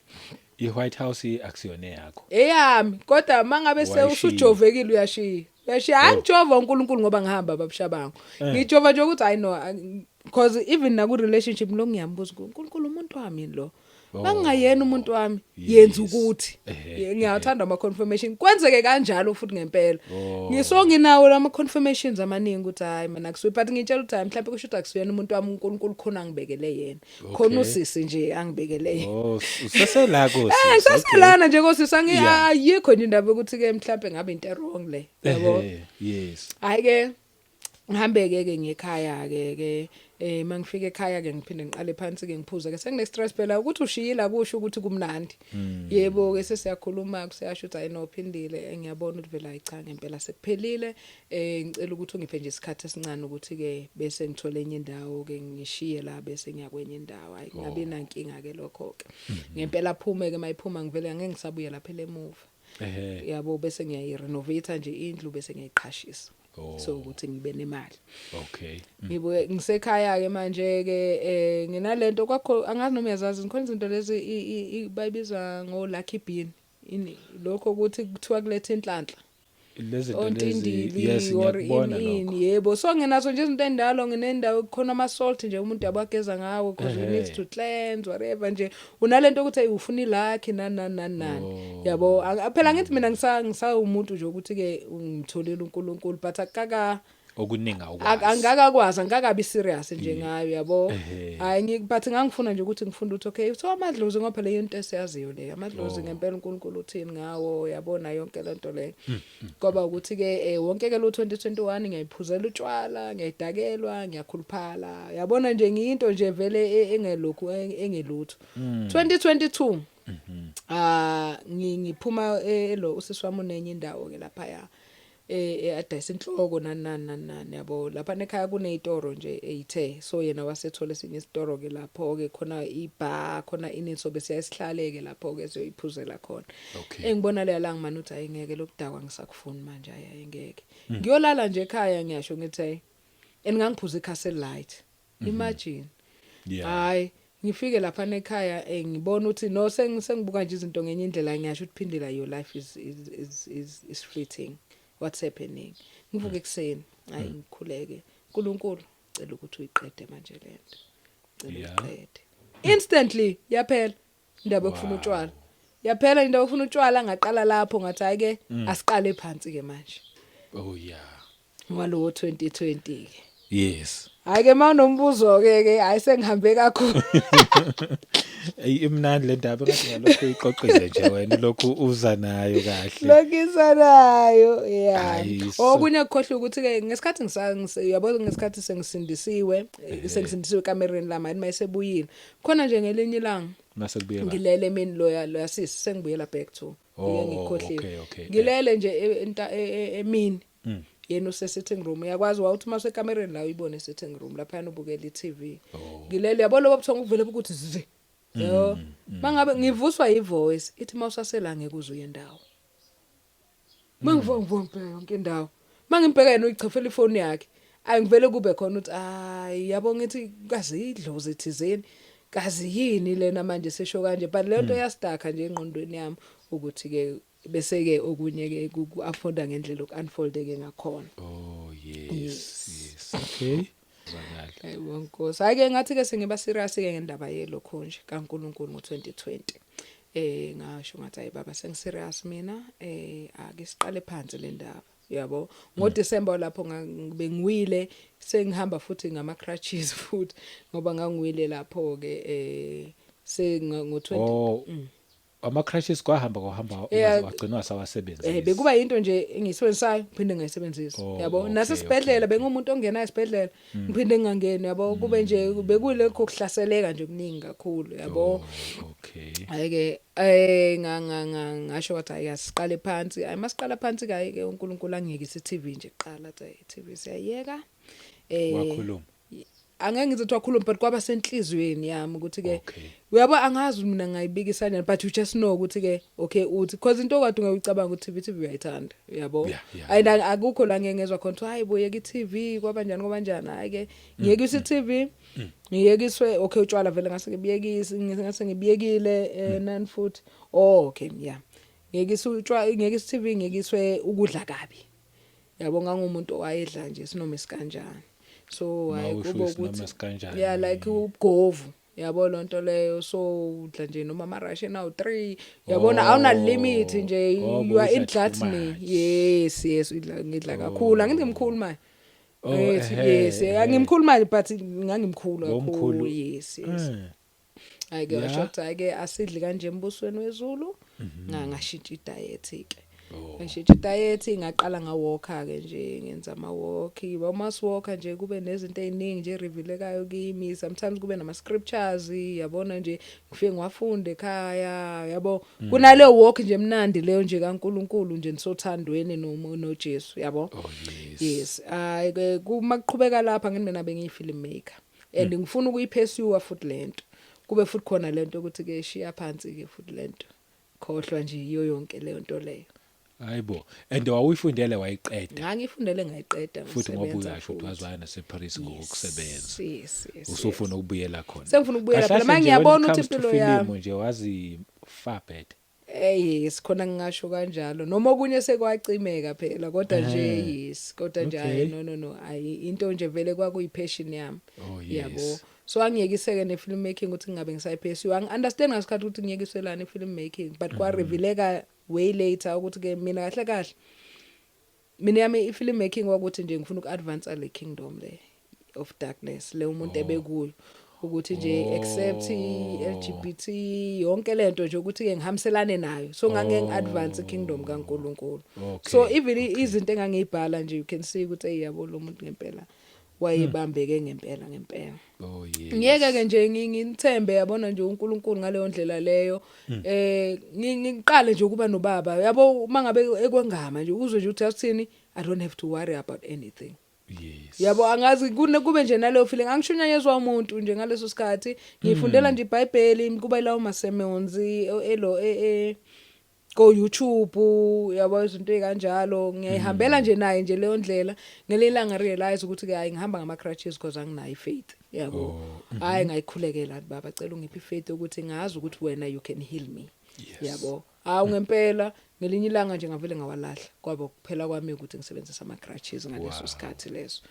S2: I-White House akusiyona yakho.
S1: Eyami, kodwa mangabe
S2: Wayishiya.
S1: usujovekile, uyashiya, uyashiya. Angijova uNkulunkulu ngoba ngihamba babushabango, ngijova nje ukuthi I know, because even naku relationship lo ngiyambuza uNkulunkulu, umuntu wami lo, mangingayena umuntu wami, yenza ukuthi ngiyathanda ama confirmation, kwenzeke kanjalo futhi ngempela. Ngisonginawo lama confirmations amaningi ukuthi hayi mina akusuye, but ngitshela ukuthi hayi mhlawumbe kusho ukuthi akusuyena umuntu wami, uNkulunkulu khona angibekele yena khona, usisi nje angibekele yena.
S2: Oh, usesela ko.
S1: Ngisaselana nje kosisi, angi ayikho nje indaba yokuthi ke mhlawumbe ngabe into wrong le, yabo. Hayi ke, ngihambe ke ke ngekhaya ke ke mangifika ekhaya ke ngiphinde ngiqale phansi ke ngiphuza ke, sengine stress phela ukuthi ushiyila kusho ukuthi kumnandi. Yebo ke, sesiyakhuluma, kusiyasho ukuthi ayinophindile, ngiyabona ukuthi vele ayicha ngempela sekuphelile, ngicela ukuthi ungiphe nje isikhathi esincane ukuthi ke bese ngithola enye indawo ke, ngishiye la bese ngiya kwenye indawo. Hayi, ngabe nankinga ke lokho ke ngempela, aphume ke, mayiphuma ngivele ngeke ngisabuya lapha emuva. Yabo, bese ngiyayirenovate nje indlu bese ngiyayiqhashisa.
S2: Oh.
S1: So ukuthi ngibe nemali.
S2: Okay.
S1: Ngibuye ngisekhaya ke manje ke, nginalento kwakho, angazi noma uyazazi, khona izinto lezi bayibiza ngo lucky bean ini, lokho ukuthi kuthiwa kuletha inhlanhla.
S2: Lezi zinto lezi.
S1: Ontindili
S2: Yes,
S1: or
S2: ngiyakubona
S1: ini
S2: lokho.
S1: ini, yebo. So nginazo nje izinto endalo, nginendawo khona ama salt nje umuntu yabageza ngawo because he needs to cleanse, whatever nje. Unalento ukuthi hey, ufuna ilucky, nani nani nani nani. Yabo, phela ngithi mina ngisawumuntu nje ukuthi ke ngitholile uNkulunkulu, but akaka
S2: Okuningi awukwazi.
S1: Angakakwazi, angakabi serious nje ngayo, yabo. Hayi, but ngangifuna nje ukuthi ngifunde ukuthi okay, so amadlozi, ngoba phela into esiyaziyo le, amadlozi ngempela uNkulunkulu uthini ngawo, yabona, yonke lento le. Kwaba ukuthi ke wonke ke lo 2021 ngiyayiphuzela utshwala, ngiyayidakelwa, ngiyakhuluphala, yabona nje, ngiyinto nje vele engelokhu engelutho. 2022 ngiphuma lo usisi wami unenye indawo ke lapha ya adayisa inhloko, nani nani nani nani, yabo. Lapha nekhaya kunezitoro nje ezithe, so yena wasethola esinye isitoro ke lapho ke khona ibar khona ini, so bese siyasihlale ke lapho ke siyoyiphuzela khona. Engibona leya la ngimana uthi ayingeke lokudakwa, ngisakufuni manje, ayi ayingeke. Ngiyolala nje ekhaya, ngiyasho ngithi hey, and ngangiphuza iCastle Light, imagine. Hayi, ngifike lapha ekhaya, ngibona ukuthi no, sengibuka nje izinto ngenye indlela, ngiyasho ukuthi phindela, your life is fleeting, what's happening? Ngivuke ekseni, hayi, ngikhuleke, uNkulunkulu, cela ukuthi uyiqede manje lento, cela uyiqede. Instantly yaphela indaba yokufuna utshwala, yaphela indaba yokufuna utshwala. Ngaqala lapho ngathi hayi ke, asiqale phansi ke manje. Ngalowo 2020 ke. Hayi ke, mawunombuzo ke ke, hayi, sengihambe kakhulu.
S2: Ey, imnandi le ndaba, engathi ngalokhu uyixoxile nje wena, lokhu uza nayo kahle.
S1: Lokisanayo, yeah.
S2: Hayi,
S1: Okunye kukhohlwa ukuthi ke ngesikhathi uyabo, ngesikhathi sengisindisiwe, sengisindisiwe ekamereni lami mayisebuyile khona nje ngelinye ilanga.
S2: Mase kubuye ba.
S1: Ngilele emini, loya sisi, sengibuyela back to
S2: Oh,
S1: ngike ngikhohliwe.
S2: okay.
S1: Ngilele nje emini, yena use sitting room, uyakwazi wawuthi uma usekamereni la uyibone sitting room lapha ubukela i-TV. Ngilele, yabo, lobo buthongo kuvele ukuthi zi, yebo, mangabe ngivuswa ivoice ithi mawusasela ngeke uze uye ndawo. Mangivuka, ngivuka ngibheka yonke indawo, mangimbheka yena uyichafela ifoni yakhe. Ayingivele kube khona ukuthi hayi, yabo, ngithi kazi idlozi thizeni, kazi yini lena manje sesho kanje, but le nto yastaka nje engqondweni yami ukuthi ke bese ke okunye ke ku-unfolda ngendlela oku-unfold ke ngakhona.
S2: Oh yes. Okay. Zwakala.
S1: Hayibo Nkosi. Hayi ke, ngathi ke sengiba serious ke ngendaba yelokho nje kaNkuluNkulu ngo2020. Ngasho ngathi hayi baba, sengiserious mina, ake siqale phansi le ndaba. Yabo, ngoDecember lapho bengiwile, sengihamba futhi ngama crutches futhi ngoba ngangiwile lapho ke ngo20.
S2: Oh. Ama crutches kwahamba kwahamba wagcina wasawasebenzisa.
S1: Bekuba into nje engiyisebenzisayo ngiphinde ngayisebenzisa. Yabo, nasesibhedlela bengumuntu ongena esibhedlela ngiphinde ngingangeni, yabo, kube nje bekulekho kuhlaseleka nje kuningi kakhulu, yabo.
S2: Oh, okay.
S1: Ayike nga nga nga ngasho wathi hayi, asiqale phansi. Hayi, masiqala phansi kayi ke, uNkulunkulu angiyekise iTV nje kuqala, athi hayi, iTV siyayeka.
S2: Wakhuluma.
S1: Angeke ngithi wakhuluma, but kwaba senhlizweni yami ukuthi ke uyabo, angazi mina ngayibikisa kanjani, but you just know ukuthi ke okay, uthi because into okade ungayicabanga ukuthi TV, TV uyayithanda, uyabo. And akukho la ngeke ngezwa khona ukuthi hayi, boyeka i-TV, kwabanjani kwabanjani. Hayi ke, ngiyekisa i-TV, ngiyekiswe, okay, utshwala vele ngase ngibiyekise, ngase ngibiyekile, nani futhi, oh okay, yeah, ngiyekisa utshwala, ngiyekisa i-TV, ngiyekiswe ukudla kabi, yabo. Ngangumuntu owayedla nje sinoma isikanjani, so hayi,
S2: Mawusho
S1: kube
S2: isinoma
S1: ukuthi
S2: esikanjani?
S1: Yeah, like ubugovu, yabo, lonto leyo. So udla nje noma ama ration awu 3, yabona, awuna limit nje.
S2: Oh,
S1: You are in
S2: bowudla too
S1: gluttony.
S2: much.
S1: Yes, udla, ngidla kakhulu, angithi ngimkhulu manje.
S2: Oh,
S1: Yes.
S2: ehhe,
S1: Yes.
S2: ehhe.
S1: Angimkhulu manje, but ngangimkhulu
S2: Wawumkhulu.
S1: kakhulu, yes. Hayi ke, washo ukuthi hayi ke, asidli kanje embusweni wezulu. Ngashintsha idiet ke. Ngishintsha idiet, ngaqala ngawalka ke nje, ngenza ama walk, uma walka nje kube nezinto eziningi nje revealekayo kimi, sometimes kube nama scriptures, yabona nje, ngifike ngiwafunde ekhaya, yabo. Kunale walk nje emnandi leyo nje kaNkuluNkulu nje, nisothandweni noJesu, yabo.
S2: Oh yes.
S1: Yes, hayi ke, kuma kuqhubeka lapha ngini, mina bengiyi film maker and ngifuna ukuyipursue futhi lento, kube futhi khona lento ukuthi ke shiya phansi ke futhi lento, khohlwa nje iyo yonke leyo nto leyo.
S2: Hayibo, and wawuyifundele wayiqeda?
S1: Ngangifundele ngayiqeda.
S2: Futhi ngoba
S1: Ngisebenza
S2: uyasho ukuthi
S1: futhi.
S2: wazwana naseParis ngokusebenza.
S1: Yes.
S2: Usufuna ukubuyela khona.
S1: Sengifuna ukubuyela
S2: Kahle
S1: phela,
S2: kahle
S1: ma
S2: nje, when it
S1: ngiyabona ukuthi
S2: comes to
S1: impilo yami
S2: film nje wazi far better.
S1: Yes, khona ngingasho kanjalo, noma okunye sekwacimeka phela, kodwa nje yes, kodwa nje hayi, no, ayi, into nje vele kwakuyi-passion yami. Yabo, so angiyekiseke ne-film making ukuthi ngingabe ngisayi-pursue. Angi-understand ngasikhathi ukuthi ngiyekiselani i-film making, but kwa-revealeka way later ukuthi ke mina kahle kahle mina yami i-film making kwakuthi nje ngifuna uku-advance le kingdom le of darkness le umuntu ebekuyo, ukuthi nje accept i-LGBT, yonke lento nje, ukuthi ke ngihambiselane nayo, so ngange ngi-advance kingdom kaNkuluNkulu. So even izinto engangiyibhala nje, you can see ukuthi hey, yabo, lo muntu ngempela wayebambeke ngempela ngempela. Ngiyeke ke nje ngithembe, yabona nje, uNkulunkulu ngaleyo ndlela leyo. Ngiqale nje ukuba nobaba, yabo, mangabe ekwengama nje uzwe nje ukuthi athini, I don't have to worry about anything. Yabo, angazi kube nje naleyo feeling, angishunyayezwa umuntu nje ngaleso sikhathi, ngifundela nje iBhayibheli, kuba lawo ma sermons elo ko YouTube, yabo, izinto ezikanjalo, ngiyayihambela nje naye nje leyo ndlela. Ngelilanga realize ukuthi ke hayi, ngihamba ngama crutches because anginayo faith, yabo. Hayi, ngayikhulekela, baba, cela ungiphe faith ukuthi ngazi ukuthi wena you can heal me. Yabo, hawu, ngempela ngelinye ilanga nje ngavele ngawalahla, kwaba kuphela kwami ukuthi ngisebenzisa ama crutches ngaleso sikhathi leso.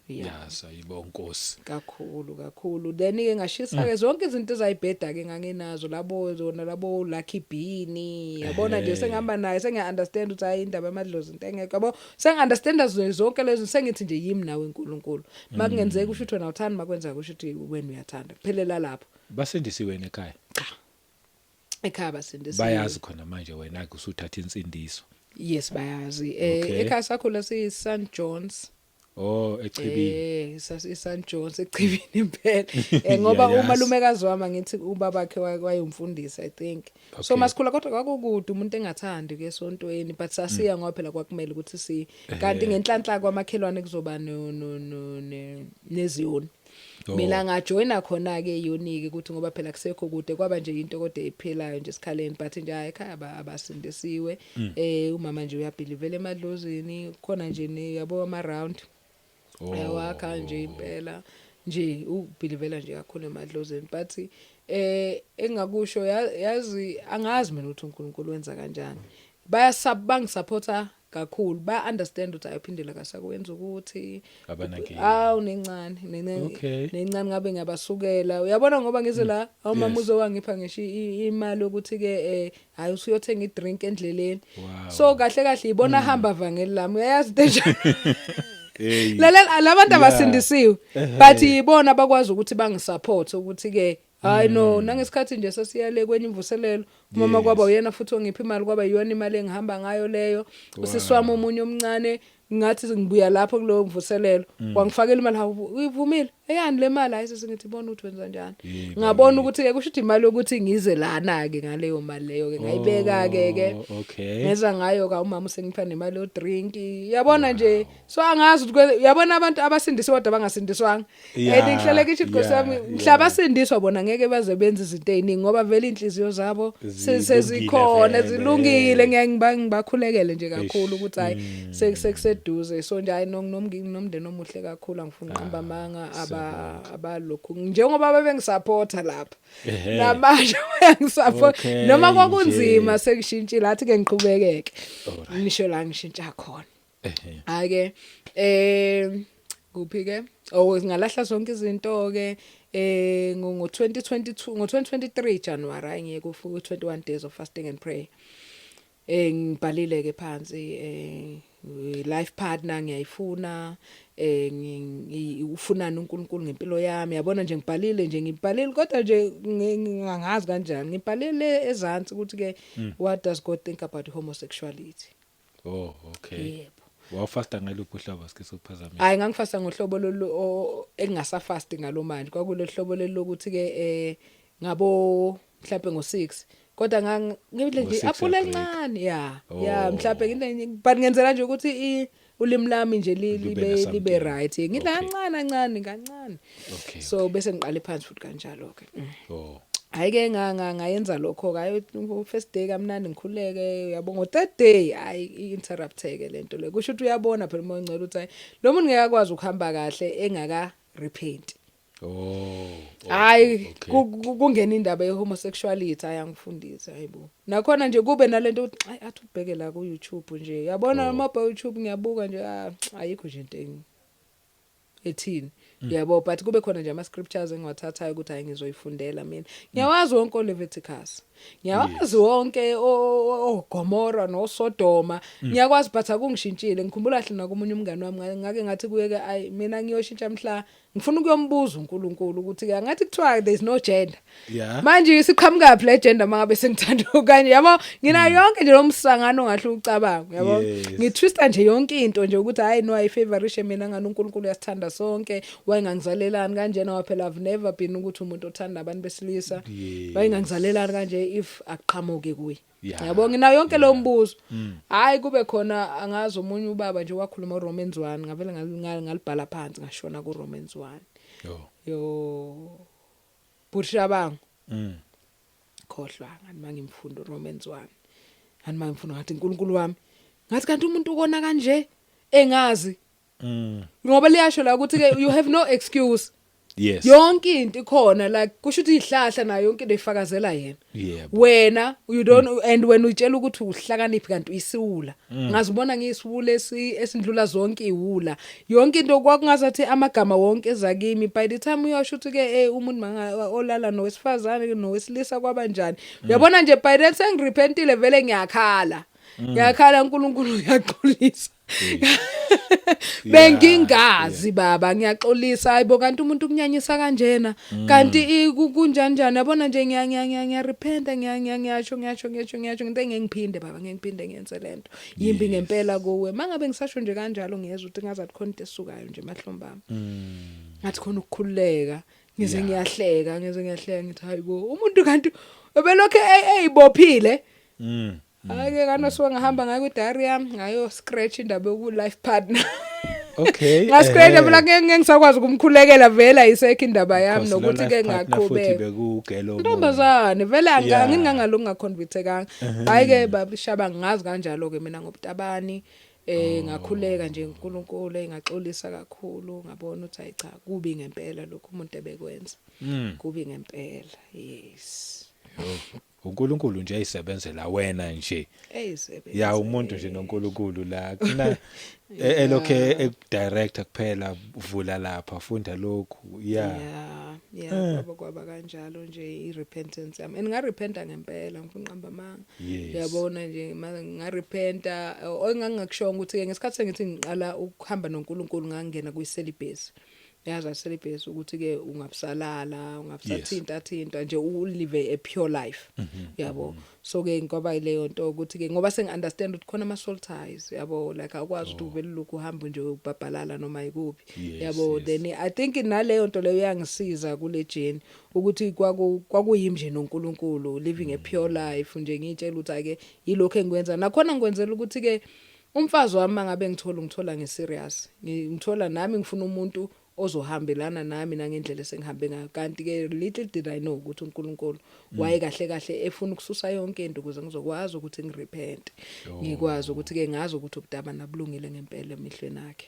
S1: Yeah.
S2: Yeah, sayibonga Nkosi.
S1: Kakhulu kakhulu. Then ke ngashisa ke zonke izinto ezayibheda ke nganginazo labo, zona labo lucky bean, yabona nje. Sengihamba naye, sengiya understand ukuthi hayi, indaba yamadlozi into engekho, yabo, sengi understand zonke lezo, sengithi nje yimi nawe uNkulunkulu, makungenzeka usho ukuthi wena uthanda, makwenza kusho ukuthi wena uyathanda, kuphelela lapho.
S2: Basindisiwe ekhaya?
S1: Cha, ekhaya basindisiwe.
S2: Bayazi khona manje wena ke usuthatha insindiso?
S1: Yes, bayazi. Ekhaya sakhula siyi St John's.
S2: Oh, echibini.
S1: St John's echibini impela. Ngoba
S2: Ngiyayazi.
S1: umalumekazi wami, ngithi ubabakhe wayumfundisi, I think. So masikhula kodwa kwakukude, umuntu engathandi ke esontweni, but sasiya ngoba phela kwakumele ukuthi si kanti ngenhlanhla kwamakhelwane kuzoba no neziyoni. Mina ngajoyina khona ke iyonike ukuthi ngoba phela kusekho kude, kwaba nje into kodwa ephilayo nje esikhaleni, but nje hayi, ekhaya abasindisiwe. Umama nje uyabelievela emadlozini khona nje ne, yabo, ama round uyawakha nje impela nje, ubelievela nje kakhulu emadlozini, but engakusho yazi, angazi mina ukuthi uNkulunkulu wenza kanjani, bayasub bangisupporta kakhulu, ba understand ukuthi ayophindela kasakwenza ukuthi
S2: Abanankinga.
S1: Awu, nencane nencane ngabe ngiyabasukela, uyabona, ngoba ngize la awumama uzowangipha ngisho imali yokuthi ke hayi, usuyothenga idrink endleleni. So kahle kahle ibona hamba vangeli lami, uyayazi into enjalo.
S2: Hey.
S1: Lalela, labantu abasindisiwe, but yibona abakwazi ukuthi bangisupport ukuthi ke hayi, no, nangesikhathi nje sesiyale kwenye imvuselelo, umama kwaba uyena futhi ongipha imali, kwaba iyona imali engihamba ngayo leyo. Usisi wami omunye omncane, ngathi ngibuya lapho kuleyo mvuselelo, wangifakela imali. Hawu, uyivumile eyani le mali? Hayi, sesingithi bona ukuthi wenza njani. Ngabona ukuthi ke kusho ukuthi imali yokuthi ngize lana ke, ngaleyo mali leyo ke ngayibeka ke ke. Ngeza ngayo ka umama usengipha nemali yo drink, yabona nje. So angazi ukuthi uyabona abantu abasindisiwe kodwa bangasindiswanga. And ngihlele ngisho Nkosi yami, mhla basindiswa bona ngeke baze benze izinto eziningi ngoba vele inhliziyo zabo
S2: Zilungile
S1: sezikhona
S2: vele.
S1: zilungile. Ngeke ngibakhulekele nje kakhulu ukuthi hayi, sekuseduze. So nje hayi, nomndeni omuhle kakhulu, angifuni uqamba amanga, aba abalokhu njengoba babengisupporta lapha, namanje bayangisupport noma kwakunzima, sekushintshile, athi ke ngiqhubekeke. Ngisho la ngishintsha khona. Ake kuphi ke? Oh, ngalahla zonke izinto ke ngo 2022, ngo 2023 January, hayi, ngiye ku 21 days of fasting and prayer. Ngibhalile ke phansi, life partner ngiyayifuna, ufunani uNkulunkulu ngempilo yami, yabona nje, ngibhalile nje, ngibhalile, kodwa nje ngingazi kanjani, ngibhalile ezansi ukuthi ke, what does God think about homosexuality?
S2: Oh, okay.
S1: Yebo.
S2: Wawufasta ngaluphi uhlobo, sike sokuphazamisa?
S1: Hayi, ngangifasta ngohlobo lolu engingasafasti ngalo manje, kwakulo hlobo lolu lokuthi ke ngabo mhlawumbe ngo6, kodwa ngidle nje
S2: Ngo-six
S1: apple
S2: uyabreak.
S1: elincane, ya. Mhlawumbe ngidle, but ngenzela nje ukuthi ulimi lami nje
S2: Lube
S1: libe
S2: na-something.
S1: libe right, ngidla kancane kancane kancane. So bese ngiqale phansi futhi kanjalo ke.
S2: Oh.
S1: Hayi ke, ngayenza lokho ke. Hayi, first day kamnandi, ngikhuleke, uyabo. Ngo third day, hayi, i-interrupteke lento le. Kusho ukuthi uyabona phela umoya ongcwele ukuthi hayi, lo muntu ngeke akwazi ukuhamba kahle engaka repent. Hayi, kungena indaba ye homosexuality. Ayangifundisa, hayibo, nakhona nje kube nalento ukuthi hayi, athi ubheke la ku YouTube nje, yabona. Mabha YouTube ngiyabuka nje, ah, ayikho nje into ethini, yabo, but kube khona nje ama scriptures engiwathathayo ukuthi hayi, ngizoyifundela mina. Ngiyawazi wonke oLeviticus, ngiyawazi wonke oGomora noSodoma, ngiyakwazi, but akungishintshile. Ngikhumbula kahle nakomunye umngane wami, ngake ngathi kuye ke, ayi, mina ngiyoshintsha mhla ngifuna ukuyombuza uNkulunkulu ukuthi ke ngathi kuthiwa there is no gender. Manje isiqhamuka phi le gender mangabe sengithanda okanye, yabo? Ngina yonke nje lo msangano ongahle ucabanga, yabo. Ngitwista nje yonke into nje ukuthi hayi no, ayifavorishe mina ngani, uNkulunkulu uyasithanda sonke, wayengangizalelani kanjena? Waphela I've never been ukuthi umuntu othanda abantu besilisa. Wayengangizalelani kanje if aqhamuke kuye? Yabo, nginayo yonke lo mbuzo. Hayi, kube khona angazi omunye ubaba nje wakhuluma uRomans 1, ngavele ngalibhala phansi, ngashona ku Romans 1.
S2: Yo.
S1: Yo, Bushabangu. Khohlwa ngani mangimfunda uRomans 1, ngani mangifunda, ngathi uNkulunkulu wami, ngathi kanti umuntu ukona kanje engazi, ngoba liyasho la ukuthi ke you have no excuse. Yonke into ikhona, like kusho ukuthi ihlahla nayo yonke into ifakazela yena. Wena you don't, and wena utshela ukuthi uhlakaniphi kanti uyisiwula. Ngazibona ngiyisiwula esindlula zonke iwula. Yonke into kwakungazathi amagama wonke ezakimi. By the time uyasho ukuthi ke umuntu manga olala nowesifazane nowesilisa kwabanjani, uyabona nje, by then sengirepentile vele, ngiyakhala, ngiyakhala, uNkulunkulu uyaxolisa, bengingazi baba, ngiyaxolisa. Hayibo, kanti umuntu ukunyanyisa kanjena, kanti kunjani njani, yabona nje, ngiya ngiya ngiya ngiyarepenta, ngiya ngiya ngiyasho ngiyasho ngiyasho ngiyasho ngento engengiphinde baba, ngiphinde ngenze lento yimbi ngempela kuwe. Mangabe ngisasho nje kanjalo, ngiyezwa ukuthi ngazathi khona into esukayo nje emahlombe ami, ngathi khona ukukhululeka, ngize ngiyahleka, ngize ngiyahleka, ngithi hayibo, umuntu kanti ebelokhe eyibophile. Hayi ke, kanosuka ngahamba ngayo kwi-diary yami, ngayo scratch indaba yoku life partner. Ngascratch phela, ngeke ngisakwazi ukumkhulekela vele, ayisekho indaba yami nokuthi ke ngaqhubeka.
S2: Bekugelo.
S1: Ntombazane vele angingangalunga, ngaconvictekanga. Hayi ke baba Shaba, ngazi kanjalo ke mina ngobutabani, ngakhuleka nje uNkulunkulu, engaxolisa kakhulu, ngabona ukuthi hayi cha, kubi ngempela lokhu umuntu ebekwenza. Kubi ngempela. Yes.
S2: uNkulunkulu nje ayisebenzela wena nje.
S1: Eyisebenza.
S2: Ya, umuntu nje noNkulunkulu la kuna elokhe ekudirector kuphela, vula lapha, funda lokhu, yeah.
S1: Yeah, kwaba kanjalo nje i-repentance yami, and ngarepenta ngempela, ngifuna uqamba amanga. Uyabona nje, ngarepenta engangingakushongo ukuthi ke ngesikhathi sengithi ngiqala ukuhamba noNkulunkulu, ngangena kwi-celibacy. Yazi celibacy ukuthi ke ungabusalala, ungabusathinta thinta nje, ulive a pure life, yabo. So ke ngoba leyo nto ukuthi ke ngoba sengi understand ukuthi khona ama soul ties, yabo, like awukwazi ukuthi uvele lokhu uhamba nje ubhabhalala noma ikuphi, yabo. Then I think naleyo nto leyo yangisiza kule journey ukuthi kwakuyimi nje noNkulunkulu, living a pure life nje, ngitshela ukuthi ake yilokho engikwenza nakhona, ngikwenzela ukuthi ke umfazi wami mangabe ngithola, ngithola ngeserious, ngithola nami ngifuna umuntu ozohambelana nami nangendlela esengihambe ngayo. Kanti ke little did I know ukuthi uNkulunkulu waye kahle kahle efuna ukususa yonke into ukuze ngizokwazi ukuthi ngirepent, ngikwazi ukuthi ke ngazi ukuthi ubutabani abulungile ngempela emehlweni akhe.